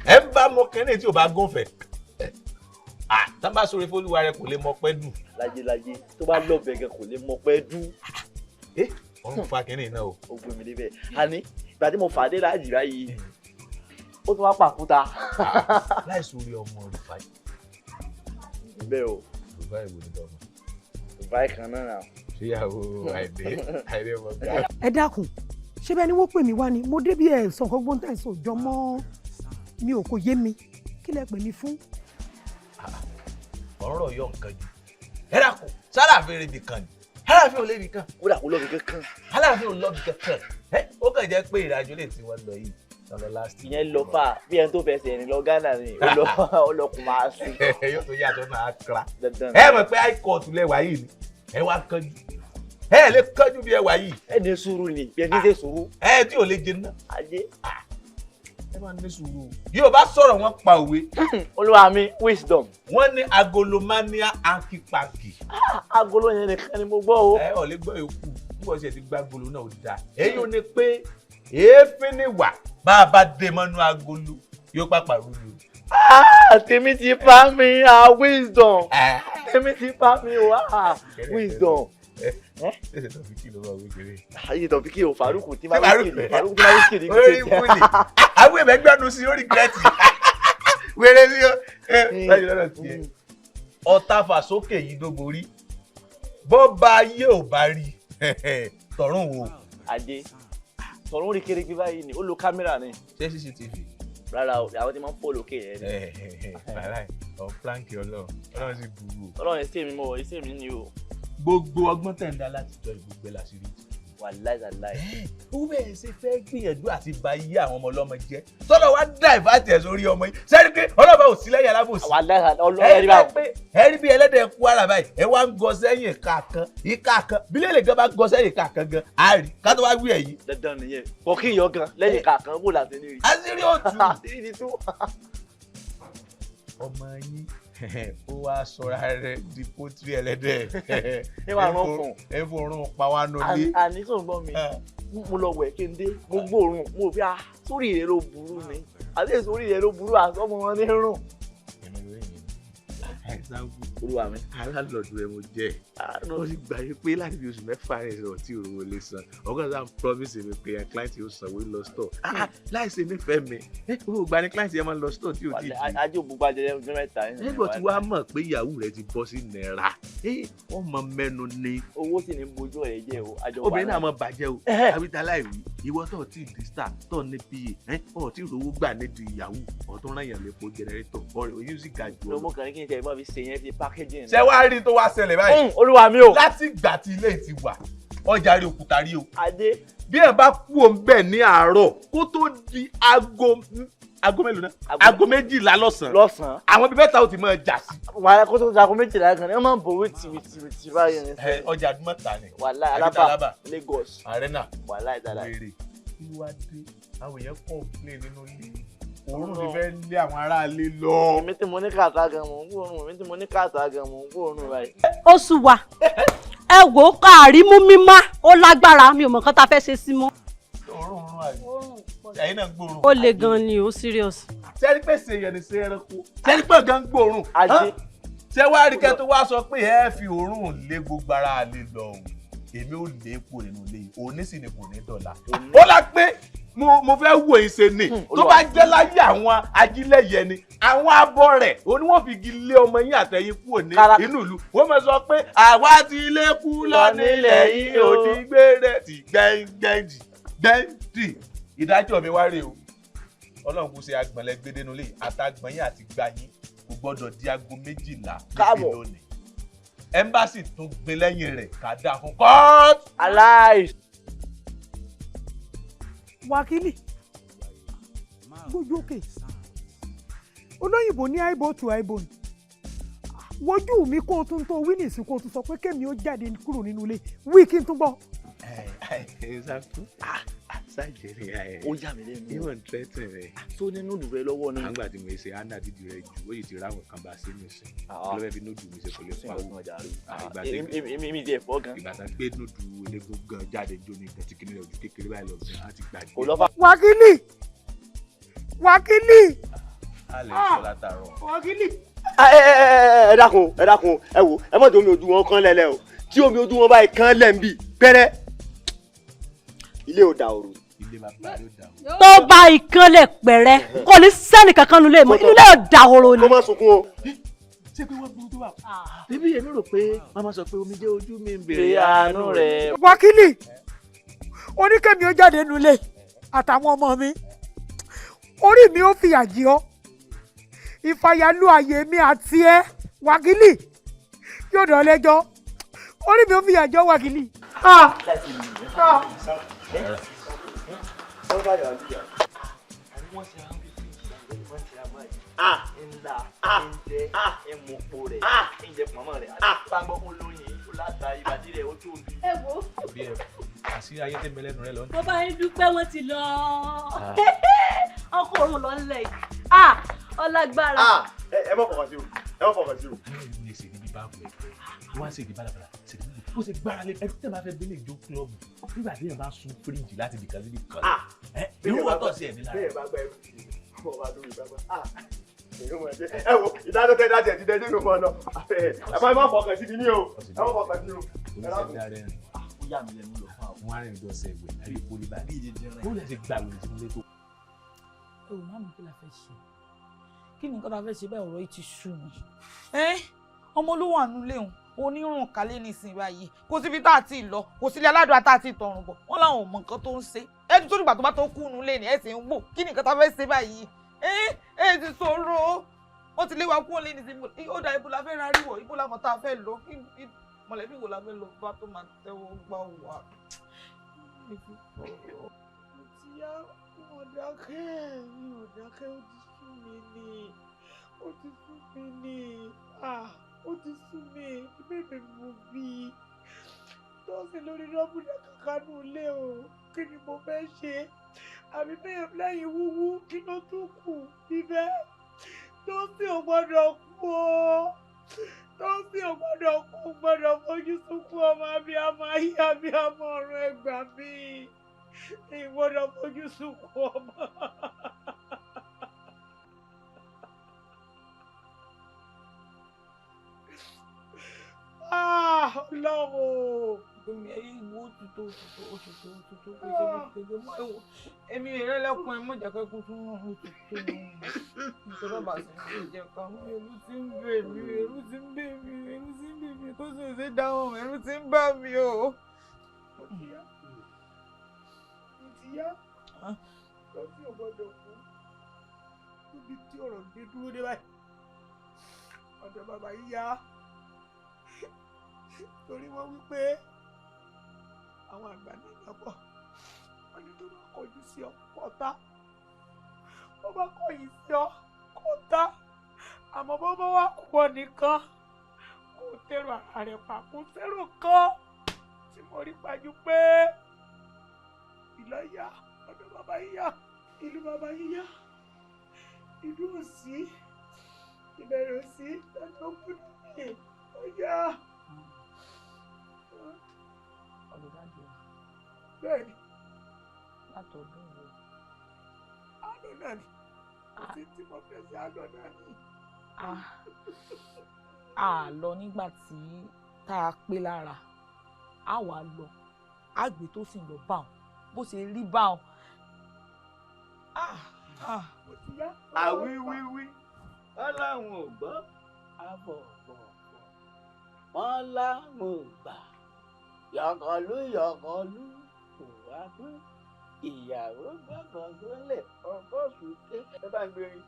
Ẹ ń bá mọ kínní tí ò bá gúnfẹ̀. Tá bá sọ̀rọ̀ fólúwa rẹ kò lè mọ pẹ́ dù. Lájélájé tó bá lọ́bẹ̀ gan kò lè mọ pẹ́ dù. Ọ̀run fa kínní náà o. Ó gbé mi débẹ̀. Àní ìgbà tí mo fà á dé láàjì báyìí, ó tún wá pàkúta. Láìsí orí ọmọ Rufai. Bẹ́ẹ̀ o. Rufai wo ni tọmọ? Rufai kan náà nà. Ṣéyàwó Àìdé Àìdé ọmọ gbà. Ẹ dákun, ṣé bẹ́ẹ̀ ni wọ́n pè mí wá ni mo débi ẹ̀ sàn kó gbóǹtà ẹ̀ sàn jọ mọ́ mi ò kò yé mi kí lẹ pè mí fún. Ọ̀rọ̀ yọ nǹkan jù. Ẹ dákun, sálàfin rẹ̀ bìkan ni. Aláàfin ò lébi kan. Kódà kó lọ́bi kankan. Aláàfin ò lọ́bi kankan. Ó kàn jẹ́ pé ìrìnàjò lè ti wọ́n lọ yìí. Ìyẹn lọ fà bí ẹni tó fẹsẹ̀ rìn lọ Ghana ni ó lọ Kumasi. Yóò tó yàtọ̀ náà Accra. Ẹ mọ̀ pé high court lẹ́wà yìí ni ẹ wá kánjú. Ẹ lè kánjú bí ẹwà yìí. Ẹ ní sùúrù ni bí ẹni ṣe sùúrù. Ẹ tí ò lè jẹ náà. Ajé. Ẹ máa ní sùúrù. Yóò bá sọ̀rọ̀ wọn pa òwe. Olúwa mi wisdom. Wọ́n ní agolomania ankipanki. Agolo yẹn nìkan ni mo gbọ́ o. Ẹ ò lè gbọ́ yòókù nígbà tí ẹ ti gbá agolo náà ó dáa. Èyí ò ní pé èéfín ni wà bá a bá dé mọ́nú agolo yóò pàpà rú mi o. Tèmi ti pa mi wisdom. Tèmi ti pa mi wá wisdom. Ṣé Tọ́fíkì ló máa wí kiri? Ayé Tọ́fíkì o, Faruku tí máa wí kiri, Faruku tí máa wí kiri. Orí wúlì. Àwọn èèyàn gbẹ́nu sí orí gírẹ́tì. Wéré sí o. Báyìí lọ́dọ̀ tiẹ̀. Ọ̀tá fàsókè yìí ló borí. Bọ́ba ayé ò bá rí tọ̀run wo. Ajé tọ̀run rí kiri pé báyìí ni ó lo kámẹ́rà ni. Ṣé CCTV? Rárá o, àwọn tí máa ń fò lókè yẹn ni. Bàbá ọ̀ plánkì Ọlọ́run, Ọlọ́run sì burú o. Ọlọ́run ẹsẹ̀ mi mọ̀, ẹsẹ̀ mi ni o. Gbogbo ọgbọ́n tẹ̀ ń dá láti jọ ìgbógbé láṣìírí. Wàláì tàláì. Ó bẹ́ẹ̀ ṣe fẹ́ gbìyànjú àti ba iye àwọn ọmọ ọlọ́mọ jẹ́ tọ́lọ̀ wá dá ìfàtì ẹ̀ sórí ọmọ yìí sẹ́ni pé ọlọ́mọ ò sí lẹ́yìn alábòsí. Wàláì ọlọ́run ẹ rí bí ẹlẹ́dẹ̀ kú ara báyìí ẹ wá ń gọ sẹ́yìn ìka kan ìka kan bí lè gan bá gọ sẹ́yìn ìka kan gan á rí ká tó wá wí ẹ̀yìn. Dandan nìyẹn kò kí ìyọ gan lẹ́yìn ìka kan wò láti ní rí. Àṣírí òtún. Àṣírí ti tú. Ọmọ yín ó wá sọra rẹ̀ di pọ́tírì ẹlẹ́dẹ̀ ẹ wà rán fún ẹ fòrún pa wá nulẹ̀. Àní tó ń gbọ́ mi mo lọ wẹ̀ kí n dé mo gbóòórùn mo fi sórí rẹ ló burú ni àti sórí rẹ ló burú àsọmọ wọn ní rùn. Olúwa mi alálọ́dún ẹ mo jẹ́ ó sì gbà yín pé láti fi oṣù 6 rẹ̀ sọ̀rọ̀ tí òun ò lè san ọ̀gá sáà ń promise mi pé client yóò sanwó lọ store láìsí nífẹ̀ẹ́ mi ó gba ni client yẹn máa ń lọ store tí ò tí ì di. Ajé òbúgba jẹ ọjọ́ 3. Nígbà tí wàá mọ̀ pé ìyàwó rẹ ti bọ́ sí náírà wọ́n mọ mẹ́nu ni. Owó sì ní bojú ọ̀rẹ́ jẹ́ o. Obìnrin náà mọ bàjẹ́ o àbíta láìwí ìwọ tó ti di star tó ní pa ọ̀ tí ìrówó gbà nídìí ìyàwó ọ̀ tó rán yàn lépo jẹnẹrétọ̀ ọ̀rẹ́ oyún sì ga jù ọ. Lọmọ kan ní kí n ṣe ìmọ̀ fi ṣe yẹn fi packaging. Ṣé wàá rí tó wá ṣẹlẹ̀ báyìí. Olúwa mi o. Láti ìgbà tí ilé ti wà ọjà rí òkúta rí o. Adé. Bí ẹ bá kú òun bẹ́ẹ̀ ní àárọ̀ kó tó di aago mélòó náà aago 12 lọ́sàn-án. Lọ́sàn-án. Àwọn bíi mẹ́ta ó ti máa jà sí. Wàhálà kó tó di aago 12 kan ní wọ́n máa ń bọ̀ wíìtì báyìí ni. Ọjà àdúmọ̀tà ni. Wàhálà Alábà Lagos. Arena. Wàhálà ìdàlà. Wèrè kí ló wá dé àwọn èèyàn complain nínú ilé òórùn ti fẹ́ lé àwọn aráalé lọ. Èmi tí mo ní kàtà gan mò ń gbóòórùn èmi tí mo ní kàtà gan mò ń gbóòórùn báyìí. Ó sùn wá ẹ wò ó káàrí mú mímá ó lágbára mi ò mọ̀ nǹkan tá a fẹ́ ṣe sí mọ́. Òórùn rún àyè ẹ̀yin náà ń gbóòórùn. Ó le gan ni ó serious. Sẹ́ni pé ṣe yẹn ni ṣe ẹranko sẹ́ni pé gan gbóòórùn. Ṣé wàá rí kẹ́ tó wá sọ pé ẹ fi òórùn lé gbogbo ara lè lọ o èmi ò lè kú nínú ilé yìí òní sì ni kò ní dọ̀la. Ó la pé mo fẹ́ wò yín ṣe ni tó bá jẹ́ láyé àwọn ajílẹ̀yẹ ni àwọn abọ́ rẹ̀ ó ní wọ́n fi igi lé ọmọ yín àtẹ̀yìn kúrò ní inú ìlú wọ́n máa sọ pé àwa ti lé kú lọ nílẹ̀ yìí òdìgbére ti gbẹ́ngbẹ́ndì gbẹ́ndì ìdájọ́ mi wá rè o Ọlọ́run kò ṣe agbọ̀nlẹ̀ gbédénú lé àtàgbọ̀n yín àti gbà yín kò gbọ́dọ̀ di aago 12 níbi lónìí ẹ̀mbásì tún gbin lẹ́yìn rẹ̀ ká dáa fún kọ́ọ̀tù. Aláì. Wákìlì gbójú òkè olóyìnbó ní eyeball to eyeball wojú mi kó o tún tó wí nìsín kó o tún sọ pé kémi ó jáde kúrò nínú ilé wí kí n tún gbọ́. Ó yà mí lẹ́nu. Ìwọ̀n tẹ́tẹ̀ rẹ̀. Tó ní núdù rẹ lọ́wọ́ ni. Àgbà tí mo ṣe anna dídì rẹ jù ó yìí ti ráwọn kan bá a ṣe ní ìsìn. Kí ló fẹ́ fi núdù mi ṣe kò lè pa owó. Èmi ti ẹ̀fọ́ gan. Ìgbà tá gbé núdù eléégún gan jáde jó ní gan tí kìnìún ojú kékeré báyìí lọ gan á ti gbàgbé. Wákìlì Wákìlì. A lè sọ látàárọ̀. Wákìlì. Ẹ dákun ẹ dákun ẹ wò ẹ mọ̀ tí omi ojú wọn kán lẹ́lẹ́ o tí omi ojú wọn báyìí kán lẹ́ ń bì pẹ́rẹ́ ilé ò dà òru. Ilé bàbá ló dà òru. Tó bá ìkànlẹ̀ pẹ̀rẹ́ kò ní sẹ́ni kankan nulẹ̀ mọ́ inú ilé ò dà òru ni. Kó má sunkún o. Ṣé pé wọ́n burú tó wà? Bíbí èmi rò pé màmá sọ pé omijé ojú mi ń bèrè àánú rẹ̀. Wákìlì oníkẹ́mi ó jáde nulẹ̀ àtàwọn ọmọ mi orí mi ó fìyà jẹ ọ́ ìfàyàlú àyè mi àti ẹ Wákìlì yóò dán lẹ́jọ́ orí mi ó fìyà jẹ ọ́ Wákìlì. Ẹ wo. Àṣírí ayé tẹ́ mẹlẹ́nu rẹ lọ. Mo bá yín dúpẹ́ wọ́n ti lọ ọkọ̀ òun lọ nílẹ̀ yìí ọlágbára. Ẹ má fọkàn sí o ẹ má fọkàn sí o. Ẹ lè ṣe níbi báàbò ẹ wọ́n á ṣe ìdí bálabàlà ṣe ìdí bó ṣe gbára lé ẹni tí ẹ bá fẹ́ bí lè jó kílọ̀bù nígbà tí ẹ bá sun fíríjì láti ibìkan síbi kan. Irú wọ́n tọ̀ sí ẹ̀mí lára. Bẹ́ẹ̀ bá gbá ẹrú sí i wọ́n bá lórí bàbá. Ẹ wo ìdájọ́ tẹ́ dájẹ́ ti dẹ́jú mọ́ lọ. Ẹ má fọkàn sí mi ní o ẹ má fọkàn sí o. Ó yà mí lẹ́nu lọ fún àwọn. Wọ́n á rìn dọ́sẹ̀ ìwé àbí ìpolí báyìí. Bó lè ṣe gbàgbé ìdílé tó. Ẹ wò má mi kí la fẹ́ ṣe kí ni nǹkan tá a fẹ́ ṣe báyìí ọ̀rọ̀ yìí ti sú mi. Ọmọ olówó àánú léhùn onírùn kálé nísìnyí báyìí kò síbi tá a ti lọ kò sílé aládùn tá a ti tọrùn bọ̀ wọ́n láwọn ò mọ nǹkan tó ń ṣe ẹni tó dìgbà tó bá tó kú nu lé ní ẹ sì ń wò kí ni nǹkan tá a fẹ́ ṣe báyìí ẹ ti sọ̀rọ̀ wọ́n ti lé wa kúrò lé nísìnyí ó dà ibo la fẹ́ ra ríwọ̀ ibo la mọ̀ tá a fẹ́ lọ mọ̀lẹ́bí wo la fẹ́ lọ bá tó máa tẹ́wọ́ gbà wá. Mi ti pọ̀. Mo ti yá wọn dákẹ́, mi ò dákẹ́, ó ti sú mi ni. Ó ti sú mi ni. Ah, ó ti sú mi. Bébè mo bí. Tọ́sí lórí rọ́bùdà kankanú ilé o. Kí ni mo fẹ́ ṣe? Àbí bẹ́ẹ̀ lẹ́yìn wúwú kí ló tún kù bíbẹ́? Tọ́sí ò gbọ́dọ̀ kú o. Tọ́sí ò gbọ́dọ̀ kú, gbọ́dọ̀ fojú sunkún ọmọ abiyamọ ayé abiyamọ ọ̀run, ẹ gbà mí. Ìgbọ́dọ̀ fojú sunkún ọmọ. Ah, Ọlọ́run. Omi ẹyẹ ìwò òtútù òtútù òtútù òtútù òtútù mọ ẹwọ. Èmi ìrẹ́lẹ́kùn ẹ mọ̀ jẹ́ kẹ́kún tún rán òtútù nítorí ọba sì ń jẹ ká mọ́. Ẹ̀rù ti ń bè mí, ẹ̀rù ti ń bè mí, ẹ̀rù ti ń bè mí, tó sì ń ṣe dáhùn, ẹ̀rù ti ń bà mí o. Mo ti yá, mo ti yá, lọ́sí ò gbọ́dọ̀ kú. Níbi tí ọ̀rọ̀ dé dúró dé báyìí, ọ̀dọ̀ bàbá yìí yá. Torí wọ́n wí pé àwọn àgbà náà lọ́pọ̀, wọ́n ní tó bá kọjú sí ọ kọ́ta, bó bá kọ̀yìn sí ọ kọ́ta, àmọ́ bó bá wà kú ọ nìkan kò tẹ̀rù ara rẹ̀ pa, kò sẹ́rù kan tí mo rí pajú pé ìlọ́yà ọ̀dọ̀ bàbá yíyá, ìlú bàbá yíyá, ìlú òsì, ìbẹ̀rẹ̀ òsì, lọ́jọ́ kúndùn mi ó yá. Bẹ́ẹ̀ni. Látọ̀dún wo? Àlọ́ náà ni. Kò sí tí mo fẹ́ sí àlọ́ náà ni. A lọ nígbà tí tá a pé lára, a wà lọ, a gbé tó sì lọ bá wọn, bó ṣe rí bá wọn. Àwíwíwí, wọ́n láwọn ò gbọ́, àbọ̀bọ̀bọ̀, wọ́n láwọn ò gbà, yọ̀kọ̀lú yọ̀kọ̀lú kò wá pé ìyàwó gbọ́dọ̀ gbọ́lẹ̀ ọkọ sùké.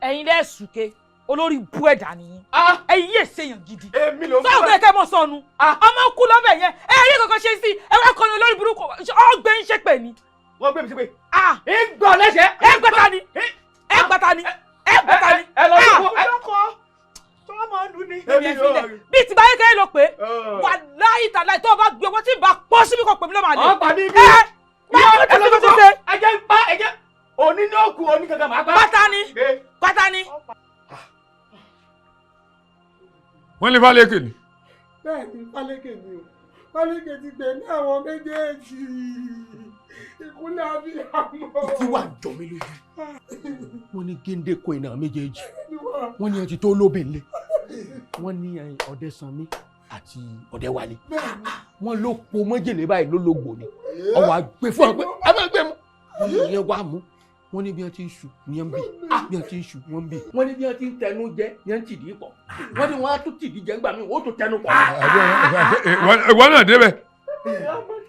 Ẹ̀yin lẹ sùké, olórí bú ẹ̀dá nìyí. Ẹ̀yin yé ṣèyàn gidi. Èmi ló ń bá. Sọ́ọ̀bù ẹ̀kẹ́ mọ̀ sọnù. Ọmọ kú lọ́bẹ̀ yẹn, ẹ rí kankan ṣe sí, ẹ wá kọrin olórí burúkú, ọgbẹ́ ń ṣépè ni. Wọ́n gbé mi ṣépè. Ń gbọ́ lẹ́sẹ̀. Ẹ gbọ́ta ni, ẹ gbọ́ta ni, ẹ gbọ́ta ni. Ẹ lọ sí bí ti báyé kẹ́hìn ló pé wà láyé tàlá tó o bá gbé owó tí n bá pọ́ síbi kan pèmí ló máa lè. Ọ̀pá mi bí. Ẹ ẹ lọ sí ṣe. Ẹ jẹ́ ń pa ẹ jẹ́ òní ní òkú òní kankan máa pa. Pátá ni pátá ni. Wọ́n ní Fálékè ni. Bẹ́ẹ̀ni Fálékè ni o, Fálékè ti gbẹ̀mí àwọn méjèèjì, ìkúnlẹ̀ abiyamọ. Ìtí wà jọ mí lójú. Wọ́n ní géńdé kó iná méjèèjì, wọ́n ní ọtí tó lóbìn lé, wọ́n ní Ọdẹ́sanmí àti Ọdẹ́wálé, wọ́n ló po mọ́jèlé báyìí ló lógbò ni, ọwọ́ àgbẹ̀ fún ọ pé ẹ máa gbé mu, wọ́n ní ìyẹn wá mú, wọ́n ní bí wọ́n ti ń ṣu ní ń bì, bí wọ́n ti ń ṣu wọ́n ń bì, wọ́n ní bí wọ́n ti ń tẹnu jẹ ní ń tìdí pọ̀, wọ́n ní wọ́n á tún tìdí jẹ ńgbà míì wọ́n ó tún tẹnu pọ̀. Ìwọ náà débẹ̀.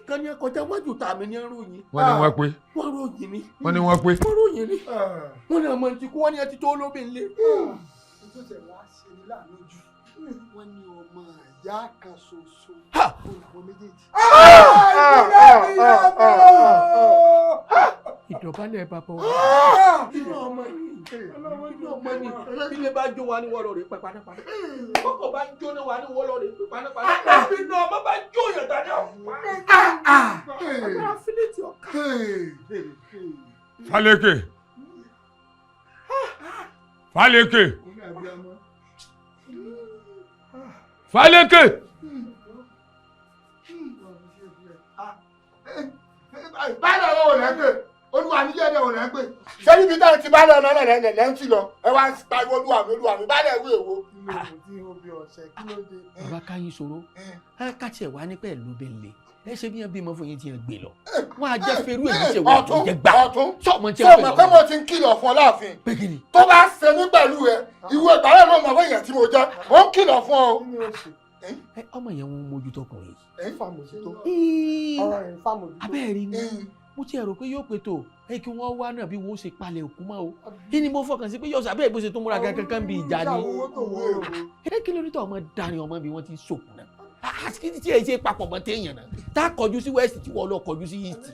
Kan ní kọjá wájú tàmí ní ròyìn. Wọ́n ní wọ́n pé. Wọ́n ròyìn ni. Wọ́n ní wọ́n pé. Wọ́n ròyìn ni. Wọ́n ní ọmọ ti kú, wọ́n ní ẹtí tó lóbìn lé. Tó tẹ̀ wá ṣe ní láàánú jù, wọ́n ní ọmọ ìyá kan ṣoṣo àwọn méjèèjì. Ìdọ̀bálẹ̀ bàbá wa. Inú ọmọ ni, inú ọmọ ni, ilé bá jó wa ní wọ́lọ́ rẹ̀ pẹ́ panápaná. Kọ́kọ́ bá jóná wa ní wọ́lọ́ rẹ̀ pẹ́ panápaná. Inú ọmọ bá jó yàn tani ọ̀pá. Fálékè. Fálékè. Fálékè. Báyọ̀ ọ̀rọ̀ ò lẹ́ ń pè, olúwa mi jẹ́ ò lẹ́ ń pè. Ṣé níbi táwọn ti bá lọ náà lẹ́ ń tì lọ? Ẹ wá pariwo olúwa mi, olúwa mi, bá lẹ̀ wí èwo. Bàbá káyín sọ̀rọ̀, ẹ ká tiẹ̀ wá ní pẹ̀lú bẹ́ẹ̀ ẹ ṣe bí wọn bímọ fún yín tí yẹn gbé lọ. Wọn á jẹ́ ferú èyí ṣe wọ́n tó jẹ gbà. Sọ̀mọ tí Sọ wọ́n ma pé mo ti ń kìlọ̀ fún ọ láàfin. Tó bá ṣe mí pẹ̀lú rẹ, ìwé ìgbàlẹ̀ náà mọ̀ fún èèyàn tí mo jẹ́, mo ń kìlọ̀ fún ọ. Ọmọ yẹn ń mójútó ọkùnrin yìí. Abẹ́rẹ́ ni mo ti rò pé yóò pé tó ẹ kí wọ́n wá náà bí wọ́n ṣe palẹ̀ òkú mọ́ o. Kí ni mo fọkàn sí pé yóò sábẹ́ ìbò ṣe tó múra kankan bí ìjà ni. Ẹ kí ló ní tó ọmọ darin ọmọ bí wọ́n ti ń sòkù náà. Àti tí ẹ ṣe papọ̀ mọ́ téèyàn náà. Tá a kọjú sí west tí wọ́n lọ kọjú sí east.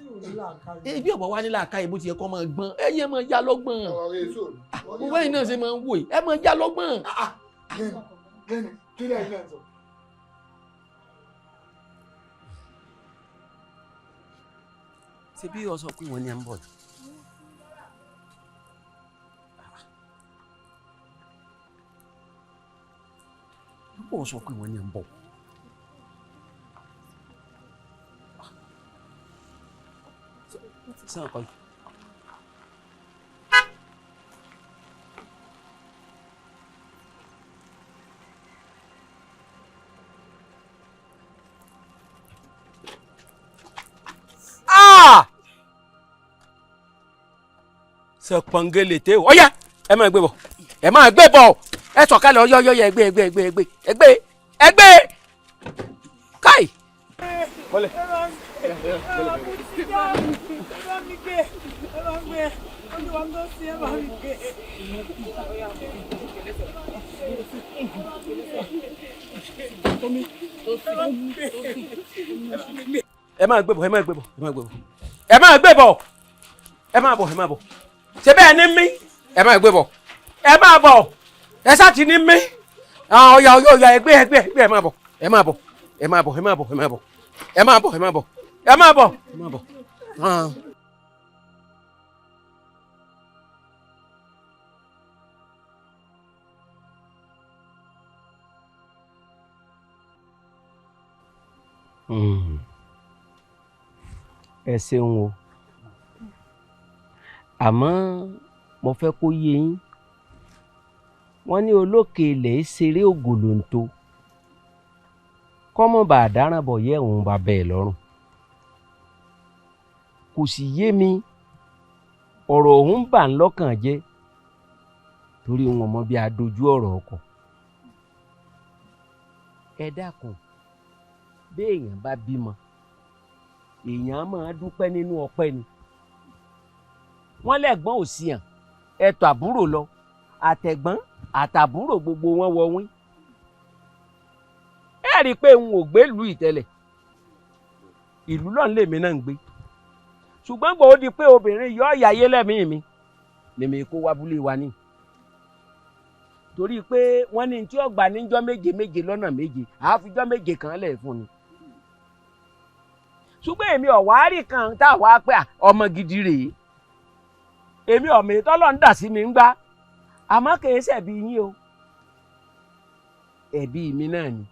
Ebi ọ̀bọ̀ wa ní làákàyè bó ti yẹ kó máa gbọ́n, ẹ yẹ máa yá lọ́gbọ́n. Gbogbo ẹ̀yin náà ṣe máa ń wò yìí, ẹ máa yá lọ́gbọ́n. Kí lẹ́yìn náà sọ? Ṣé bí o sọ pé wọ́n ní à ń bọ̀ ni? Ó sọ pé wọ́n ní à ń bọ̀. Sàn kọ́ yìí. Sọpọngele tẹ o, ọyá ẹ máa gbé bọ̀, ẹ máa gbé bọ̀, ẹ sọ̀kalẹ̀ ọyọ ọyọ ẹgbẹ ẹgbẹ ẹgbẹ ẹgbẹ ẹgbẹ ẹgbẹ káì. Bọ́lẹ̀. Ẹ máa gbé bọ̀, ẹ máa gbé bọ̀, ẹ máa gbé bọ̀, ẹ máa gbé bọ̀, ẹ máa bọ̀, ẹ máa bọ̀. Ṣé bẹ́ẹ̀ ni mí? Ẹ máa gbé bọ̀, ẹ máa bọ̀, ẹ sá ti ní mí. Ọ̀yà ọ̀yà ọ̀yà ẹgbẹ́ ẹgbẹ́ ẹgbẹ́ ẹ máa bọ̀, ẹ máa bọ̀, ẹ máa bọ̀, ẹ máa bọ̀, ẹ máa bọ̀, ẹ máa bọ̀, ẹ máa bọ̀, ẹ máa bọ̀, ẹ máa bọ̀. Ẹ ṣeun o, àmọ́ mo fẹ́ kó yé yín, wọ́n ní olókè ilẹ̀ ṣeré ògòlòǹtò kọ́mọ̀ bá dáràn bọ̀ yẹ òun bá bẹ́ẹ̀ lọ́rùn. Kò sì yé mi, ọ̀rọ̀ òun bà ń lọ́kàn jẹ́ torí wọn mọ bí a dojú ọ̀rọ̀ ọkọ̀. Ẹ dákun, béèyàn bá bímọ èèyàn á máa dúpẹ́ nínú ọpẹ́ ni. Wọ́n lẹ́gbọ́n ò sí hàn, ẹ̀tọ́ àbúrò lọ, àtẹ̀gbọ́n àtàbúrò gbogbo wọn wọ wín. Ẹ rí i pé n ò gbé ìlú ìtẹ́lẹ̀, ìlú náà lèmi náà ń gbé, ṣùgbọ́n gbòó di pé obìnrin yọ ọ̀yàyé lẹ́mìí mi lèmi kó wá búlé wa ní. Torí pé wọ́n ní tí ọgbà níjọ́ méje méje lọ́nà méje, àáfijọ́ méje kan lẹ̀ fún ni. Ṣùgbọ́n èmi ọ̀wárí kan tá a wá pé ọmọ gidi rèé, èmi ọ̀mọ ìtọ́lọ̀ ń dà sí mi ń gbá, àmọ́ kìí ṣẹ̀bi yín o, ẹ̀bi mi náà ni,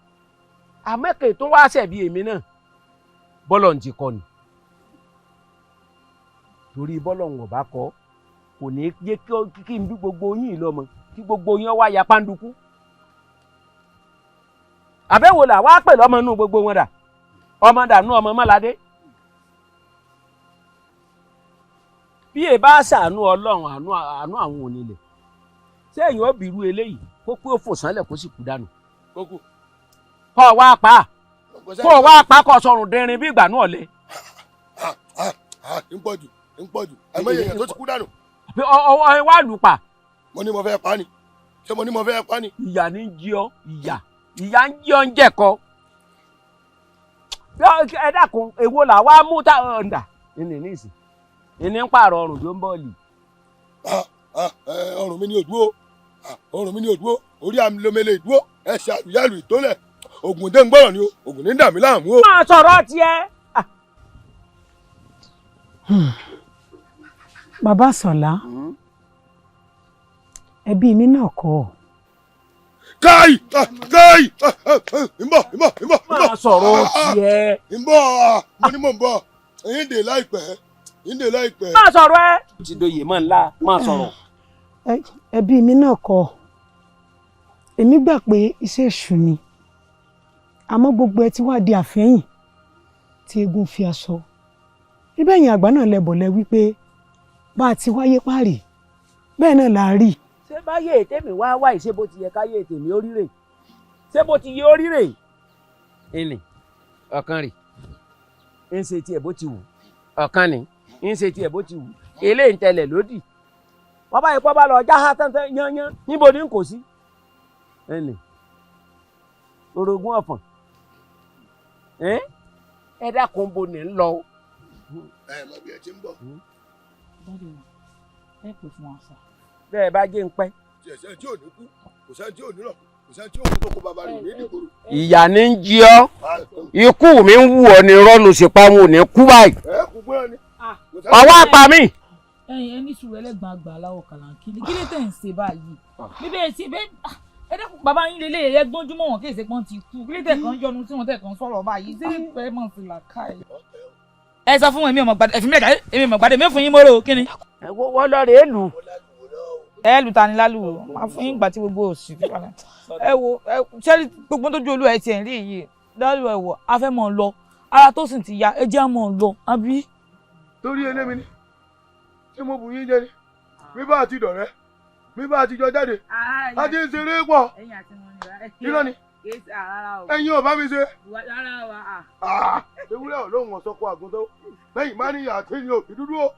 àmọ́ kìí tó wá ṣẹ̀bi èmi náà, bọ́lọ̀ ń ti kọ́ ni. Torí bọ́lọ̀ ń ọ̀bá kọ́ kò ní jẹ́ kí n bí gbogbo yín lọ́mọ, kí gbogbo yín wá ya pàǹdùkú. Àbẹ̀wò là wá pè lọ́mọ inú gbogbo wọn dà, ọmọ dànù ọmọ mọ́ládé. Bí ẹ bá ṣàánú Ọlọ́run, àánú àwọn onílẹ̀, ṣé èyàn ó bìrú eléyìí kó pé ó fò sánlẹ̀ kó sì kú dànù. Kọ́ ọ wá pa, kó o wá pa kó o sọrùn dẹrin bí ìgbà náà lẹ. Ń pọ̀ jù, ń pọ̀ jù, àìmọye èèyàn tó ti kú dànù. Ọwọ́ ẹ wá lù pa. Mo ní mo fẹ́ pa ni, ṣé mo ní mo fẹ́ pa ni. Ìyà ní jí ọ, ìyà ìyà ń jí ọ ń jẹ̀kọ. Ẹ dákun, èwo là wá mú tá ọ̀ǹdà ní nísìn ní ń pààrọ̀ ọrùn tó ń bọ̀ọ̀lì. Ọrùn mi ni òdúró, ọrùn mi ni òdúró, orí àmì lomele ìdúró, ẹsẹ̀ àlùyálù ìtólẹ̀, ògùn dé ń gbọ́rọ̀ ni o, ògùn ní ń dà mí láàmú o. Máa sọ̀rọ̀ tiẹ̀. Bàbá Sọlá, ẹbí mi náà kọ́. Káì káì, ń bọ̀ ń bọ̀ ń bọ̀. Máa sọ̀rọ̀ tiẹ̀. Ń bọ̀, mo ní mò ń bọ̀, ń dè láìpẹ́, ń dè láìpẹ́. Máa sọ̀rọ̀ ẹ. Ti doyè mọ́ ńlá, máa sọ̀rọ̀. Ẹbí mi náà kọ́. Èmi gbà pé iṣẹ́ èṣù ni, àmọ́ gbogbo ẹ ti wá di àfẹ́yìn tí eégún fi aṣọ. Ibẹ̀ yẹn àgbà náà lẹ́bọ̀ lẹ wípé bá a ti wáyé páàrí bẹ́ẹ̀ náà là á rí. Ṣé báyé tèmi wá wáyé, ṣé bó ti yẹ káyé tèmi ó rí rè? Ṣé bó ti yẹ ó rí rè? Ìnì ọ̀kan rè ń ṣe tiẹ̀ bó ti wù, ọ̀kan ni ń ṣe tiẹ̀ bó ti wù, eléyìí ń tẹlẹ̀ lódì. Wọ́n bá yẹ kó bá lọ já tántán yányán, níbo ni n kò sí? Ìnì orogún ọ̀fọ̀n, ẹ dákun bo ní ń lọ, Ẹ mọ bí ẹ ti ń bọ̀. Dáàdì wa, ẹ pè fún wa sá. Bẹ́ẹ̀ bá jẹ́ ń pẹ́. Kò sẹ́ni tí ò ní kú, kò sẹ́ni tí ò ní rọ̀, kò sẹ́ni tí ò kú tó kó bàbá rẹ̀ ní ìdìgbòrò. Ìyà ní ń jí ọ, ikú mi ń wù ọ ní rọ́ọ̀nù sípa wọn ò ní kú báyìí. Ẹ kú gbọ́n ni. Ọwọ́ àpá mi. Ẹ̀yin ẹni sùúrù ẹlẹ́gbọ̀n àgbà aláwọ̀ kàlàǹkì ni kí ló tẹ̀ ń ṣe báyìí? Bíbẹ́ ẹ ṣe bẹ́ẹ̀ ẹ dẹ́kun bàbá yín lélẹ̀ ẹ gbọ́njúmọ̀ wọn kí èsè pọ́n ti kú kí ló tẹ̀ kàn yọnu tí wọ́n tẹ̀ kàn sọ̀rọ̀ báyìí ṣé ẹ mọ̀ sí làákàyè. Ẹ sọ fún èmi ọmọ gbàdé ẹ̀fín mẹ́ta èmi ọmọ gbàdé mi fún yín mọ́rọ̀ kí ni. Wọ́n lọ rèé lù. Ẹ lù ta ni lálùwò máa fún yín gbà tí gbogbo òsì tó wà. Ẹ wo ẹ ṣé gbogbo tójú olú ẹ tiẹ̀ ń rí yìí lálùwò ẹ wò a fẹ́ mọ̀ lọ ara tó sì ti ya ẹ jẹ́ á mọ̀ lọ àbí. Torí elémi ni tí mo bù yín jẹ ni mi bá ti dọ̀rẹ́ mi bá ti jọ jáde a ti ń ṣeré pọ̀ irọ́ ni ẹ̀yin ò bá mi ṣe. Ewúrẹ́ ò lóhùn ọ̀sọ́kọ àgùntàn lẹ́yìn má níyà àti ní òbí dúdú o.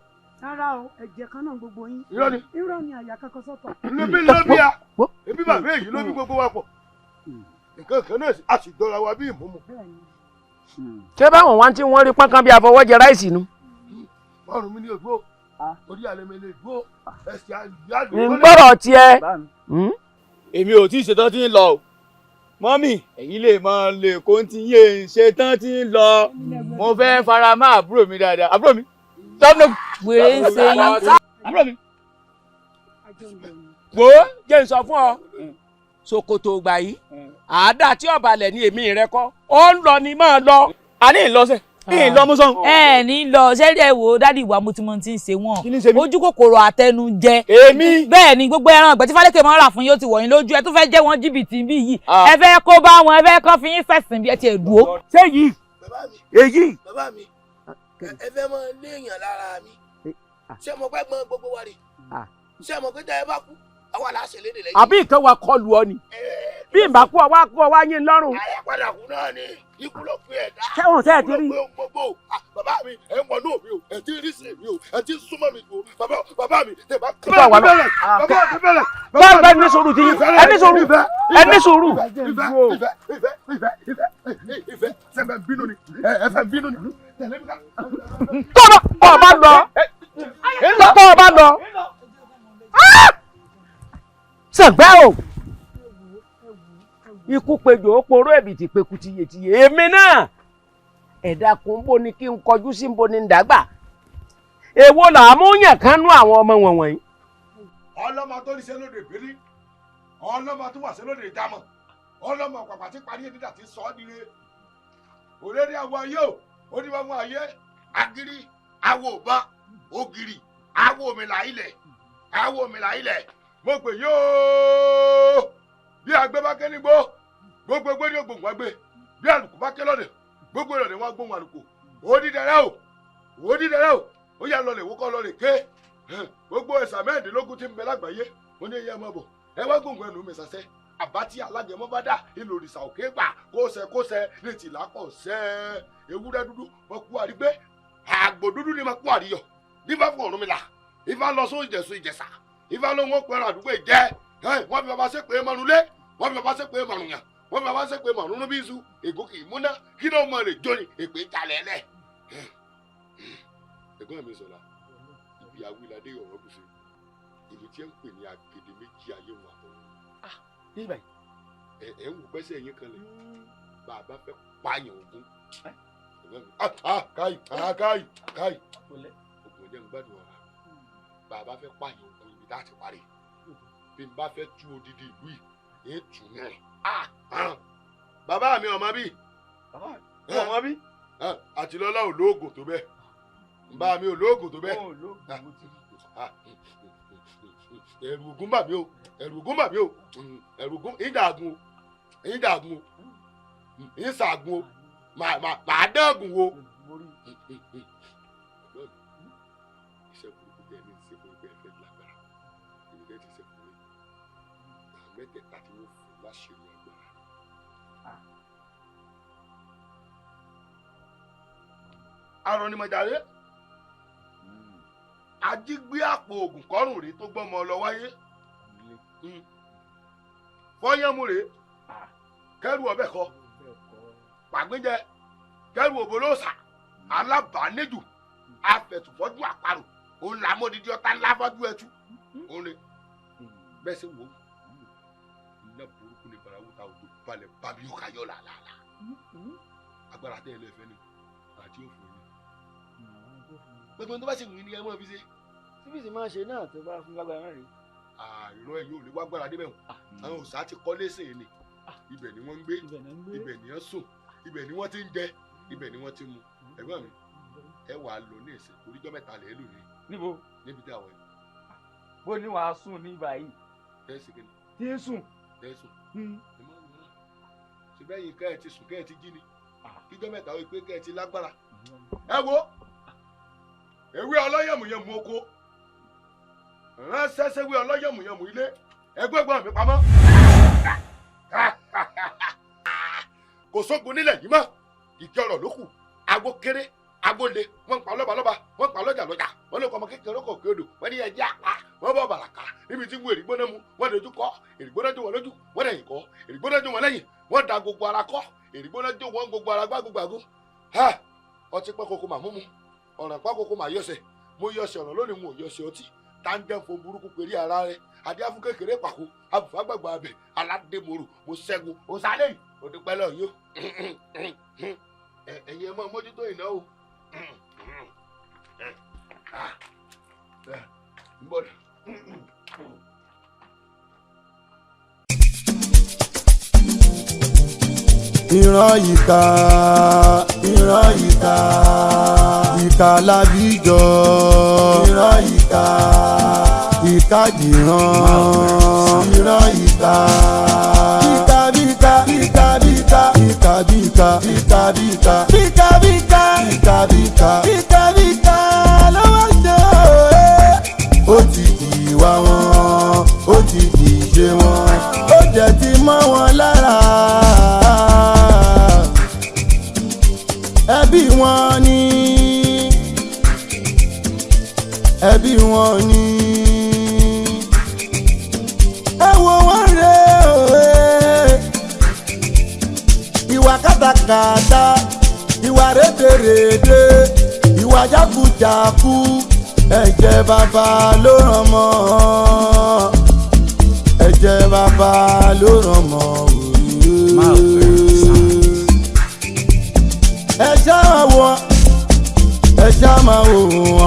Rárá o, ẹ̀jẹ̀ kan náà gbogbo yín. Irọ́ ni. Irọ́ ni àyà kankan sọ́tọ̀. Níbí ló bí a, ebi bàbá èyí ló bí gbogbo wa pọ̀. Nǹkan kan náà a sì dọ́ra wa bí ìmúmu. Ṣé báwọn wá tí wọ́n rí pọ́nkán bí afọwọ́jẹ ráìsì nu? Ọrùn mi ni ògbó, orí àlẹ́ mi lè gbó, ẹsẹ̀ àlùyá Ń gbọ́rọ̀ tiẹ̀. Èmi ò tí ì ṣetán tí ń lọ o. Mọ́mì, ẹ̀yin lè mọ lè kó tí yé ń ṣetán tí ń lọ. Mo fẹ́ fara mọ́ àbúrò mi dáadáa. Àbúrò mi. Tọ́mù. Wèrè ń ṣe yín. Àbúrò mi. Wò ó jẹ́ n sọ fún ọ, ṣòkòtò ìgbà yìí, àádá tí ọ̀balẹ̀ ni èmi rẹ kọ́, ó ń lọ ni máa lọ. A ní ìlọsẹ̀. Ìlọmúsàn. Ẹ ní lọ ṣẹ́rí ẹ wò ó dádì ìwà mo ti mọ ti ń ṣe wọ́n ojú kòkòrò àtẹnujẹ. Èmi. Bẹ́ẹ̀ ni gbogbo ẹran ọ̀gbẹ́ tí Fálékè máa ń rà fún yín ó ti wọ̀ yín lójú ẹ tó fẹ́ jẹ́ wọ́n jìbìtì bí yìí ẹ fẹ́ kó bá wọn ẹ fẹ́ kọ́ fi yín fẹ̀sìn bí ẹ ti ẹ̀ dúró. Ṣé yìí èyí. Bàbá mi, ẹ fẹ́ mọ léèyàn lára mi, ṣé mo pẹ́ gbọ́n gbogbo wa rè, ṣé mo pé tẹ́ ẹ bá kú àwa là á ṣe léde lẹ́yìn. Àbí nǹkan wa kọlù ọ ni bí n bá kú ọ wá kú ọ wá yín lọ́rùn. Àyà padà kú náà ni ikú ló pin ẹ̀dá. Ṣé ẹ ti rí. Gbogbo bàbá mi ẹ ń wọnú mi o, ẹ ti rí sí mi o, ẹ ti súnmọ́ mi o, bàbá mi tẹ bá. Bàbá mi bẹ̀rẹ̀, bàbá mi bẹ̀rẹ̀. Bàbá mi ní sùúrù ti yín, ẹ ní sùúrù, ẹ ní sùúrù. Ìfẹ́ ìfẹ́ ìfẹ́ ìfẹ́ ìfẹ́ sẹ́fẹ̀ bínú ni, ẹ fẹ́ bínú ni. Tọ́ba ọba lọ, tọ́ba ọba lọ. Sẹ̀gbẹ́ o ikú pejò ó poró ẹ̀bìtì peku tiyetiye èmi náà ẹ̀dá kun bó ni kí n kọjú sí bó ni ń dàgbà èwo là á mú yàn kánú àwọn ọmọ wọ̀nyí. Ọlọ́mọ tó ní ṣe lóde ìbílí, ọlọ́mọ tó wà ṣe lóde ìdámọ̀, ọlọ́mọ pàpà tí parí ẹ̀dídà ti sọ ọ́ dire òrèrè àwọ̀ ayé o, onímọ̀ ayé agiri awo ọba ògiri awo òmìnira ilẹ̀ awo òmìnira ilẹ̀ mo pè yóò bí àgbẹ̀ bá ké nígbó gbogbo ẹgbẹ́ ní ògbóǹ àgbẹ̀ bí àlùkò bá ké lọ́dẹ̀ gbogbo ìrọ̀lẹ́ wọn gbóhùn àlùkò òdìdẹrẹ́ o òdìdẹrẹ́ o ó yà lọlẹ̀ wókọ́ lọlẹ̀ ké gbogbo ẹ̀sà mẹ́ẹ̀ẹ́dínlógún tí ń bẹ lágbàáyé ó ní ẹyẹ ọmọ bọ̀ ẹ wá gbóhùn ẹnu mi sàṣẹ àbá tí alágẹmọ bá dá ìlòrìṣà òkè gbà kóṣẹ kóṣẹ ní tìlá kọ̀ ṣẹ́ ewúrẹ́ dúdú wọn kú àrígbé àgbò dúdú ni wọn kú àríyọ̀ nígbà fún Ọ̀rúnmìlà Ifá lọ sóhun Ìjẹ̀ṣu Ìjẹ̀ṣà Ifá ló ń wọ́n pẹ̀rọ àdúgbò ìjẹ́ wọ́n fi bàbá ṣépè mọ́nulé wọ́n fi bàbá ṣépè mọ̀rùnyàn wọ́n fi bàbá ṣépè mọ̀rúnú bí iṣu ègò kì í múná kí ló mọ̀ lè jóni èpè ń jalè ẹlẹ́. Ẹ̀gbọ́n mi sọ̀la ibi awilade ọ̀rọ̀ bùsẹ̀ ibi tí ẹ ń pè ní agede méjì ayé wọn àtọ̀run. Ẹ ẹ ń wò pẹ́sẹ̀ yín kan lẹ̀ bàbá fẹ́ pààyàn ogun. Káì káì káì ogun ọjọ́ ń gbádùn ara bàbá fẹ́ pààyàn ogun ibi tá a ti parí bí n bá fẹ́ tú odidi ìlú yìí èé tù mí. Bàbá mi ọmọ bí. Ọmọ bí. Àtìlọ́lá ò lóògùn tó bẹ́ẹ̀. Bàbá mi ò lóògùn tó bẹ́ẹ̀. Ẹ̀rù ògún bà mí o, ẹ̀rù ògún bà mí o, ẹ̀rù ògún ìdàgùn o, ìdàgùn o, ìsàgùn o, màá dẹ́gùn o. Iṣẹ́ burúkú tẹ́ ẹ ní ṣe fún ẹgbẹ́ ẹ̀fẹ́ lágbára, èmi tẹ́ ti ṣe fún mi, mẹ́tẹ̀ẹ̀ta tí wọ́n fún láṣìírí agbára. Arọ ni mo jàre. Ajígbé àpò oògùn kọrùn rèé tó gbọ́mọ lọ wáyé. Fọyánmu rèé kẹrù ọbẹ̀ kọ. Pàgbéjẹ kẹrù òbólóòsà alábàáníjù Afẹ̀tùfọ́jú àparò òun là mọ́dídí ọ̀tá ńlá fọ́jú ẹtú òun ni bẹ́ẹ̀ ṣe wò ó. Iná burúkú ni bàràwù ta òjò balẹ̀ bàbí yóò ká yọ làlàlà. Agbára tẹ́ ẹ lọ ẹ̀fẹ́ ni àti òfò ni. Gbogbo tó bá ṣe wù ní ẹ mọ́ fi ṣe. Síbí sì máa ṣe náà tó bá fún lágbára náà rèé. Àìrọ̀ ẹ̀ yóò lè wá gbára débẹ̀ wọ̀n. Àwọn òòṣà ti kọ́lé sè ni. Ibẹ̀ ni wọ́n ń gbé, ibẹ̀ ni wọ́n sùn, ibẹ̀ ni wọ́n ti ń jẹ, ibẹ̀ ni wọ́n ti ń mu. Ẹ̀gbọ́n mi, ẹ wàá lọ ní ìsìn toríjọ́ mẹ́ta lè lò ní. Níbo? Níbi tí àwọn yìí. Bó ní wàá sùn ní báyìí? Ẹ ṣe kíni? Tí ń sùn. Ẹ sùn. Ẹ má wò ó. Ṣé bẹ́ẹ̀ yìí kẹ́ ẹ ti sùn kẹ́ ẹ ti jí ni? Kíjọ́ mẹ́ta ó pé kẹ́ ẹ ti lágbára. Ẹ wo ewé ọlọ́yẹ̀mùyẹ̀mù oko ránṣẹ́ sẹ́wé ọlọ́yẹ̀mùyẹ̀mù ilé ẹgbẹ́ gbọ́n mi pamọ́. Kò sógun nílẹ̀ yìí mọ́, ìkẹ́ ọ̀rọ̀ ló kù, agbó kéré agbó le, wọ́n ń pa lọ́balọ́ba, wọ́n ń pa lọ́jà lọ́jà, wọ́n lè kọ́ ọmọ kékeré kọ̀ kí odò, wọ́n ní ẹjẹ́ àpá, wọ́n bọ̀ bàràkà níbi tí ń wo èrìgbóná mu, wọ́n dojú kọ́ èrìgbóná jó wọn lójú, wọ́n dẹ̀yìn kọ́ èrìgbóná jó wọn lẹ́yìn, wọ́n da gbogbo ara kọ́ èrìgbóná jó wọn gbogbo ara gbá gbogbo àgó. Ọtí pẹ́ koko màmú mu, ọ̀ràn pẹ́ koko mà yọ̀sẹ̀, mo yọ̀sẹ̀ ọ̀ràn lónìí, mo yọ̀sẹ̀ ọtí táńjẹ́ fún burúkú péré ara rẹ̀, adé fún kékeré pàkó, abùfágbàgbà abẹ aládémorò, mo ṣẹ́gun òsàlẹ̀ yìí, mo dúpẹ́ lọ yó. Ẹ̀yin ẹ máa mójútó ìnáwó. Ìran ìkà, ìran ìkà, ìkà lábíjọ. Ìran ìkà, ìkà jìran. Ìran ìkà, ìkà bíkà, ìkà bíkà, ìkà bíkà, ìkà bíkà, ìkà bíkà, ìkà bíkà, ìkà bíkà ló wá ṣe òye. Ó ti di ìwà wọn, ó ti di ìṣe wọn, ó jẹ́ ti mọ́ wọn lára. Ẹbí wọn ni, ẹbí wọn ni, ẹ wo wọn rè òwe. Ìwà kátàkátà, ìwà rédèrèdè, ìwà jákujàku, ẹ̀jẹ̀ bàbá ló ràn mọ́, ẹ̀jẹ̀ bàbá ló ràn mọ́ òye. Ẹ ṣáà wọ, ẹ ṣáà máa wò wọ́n.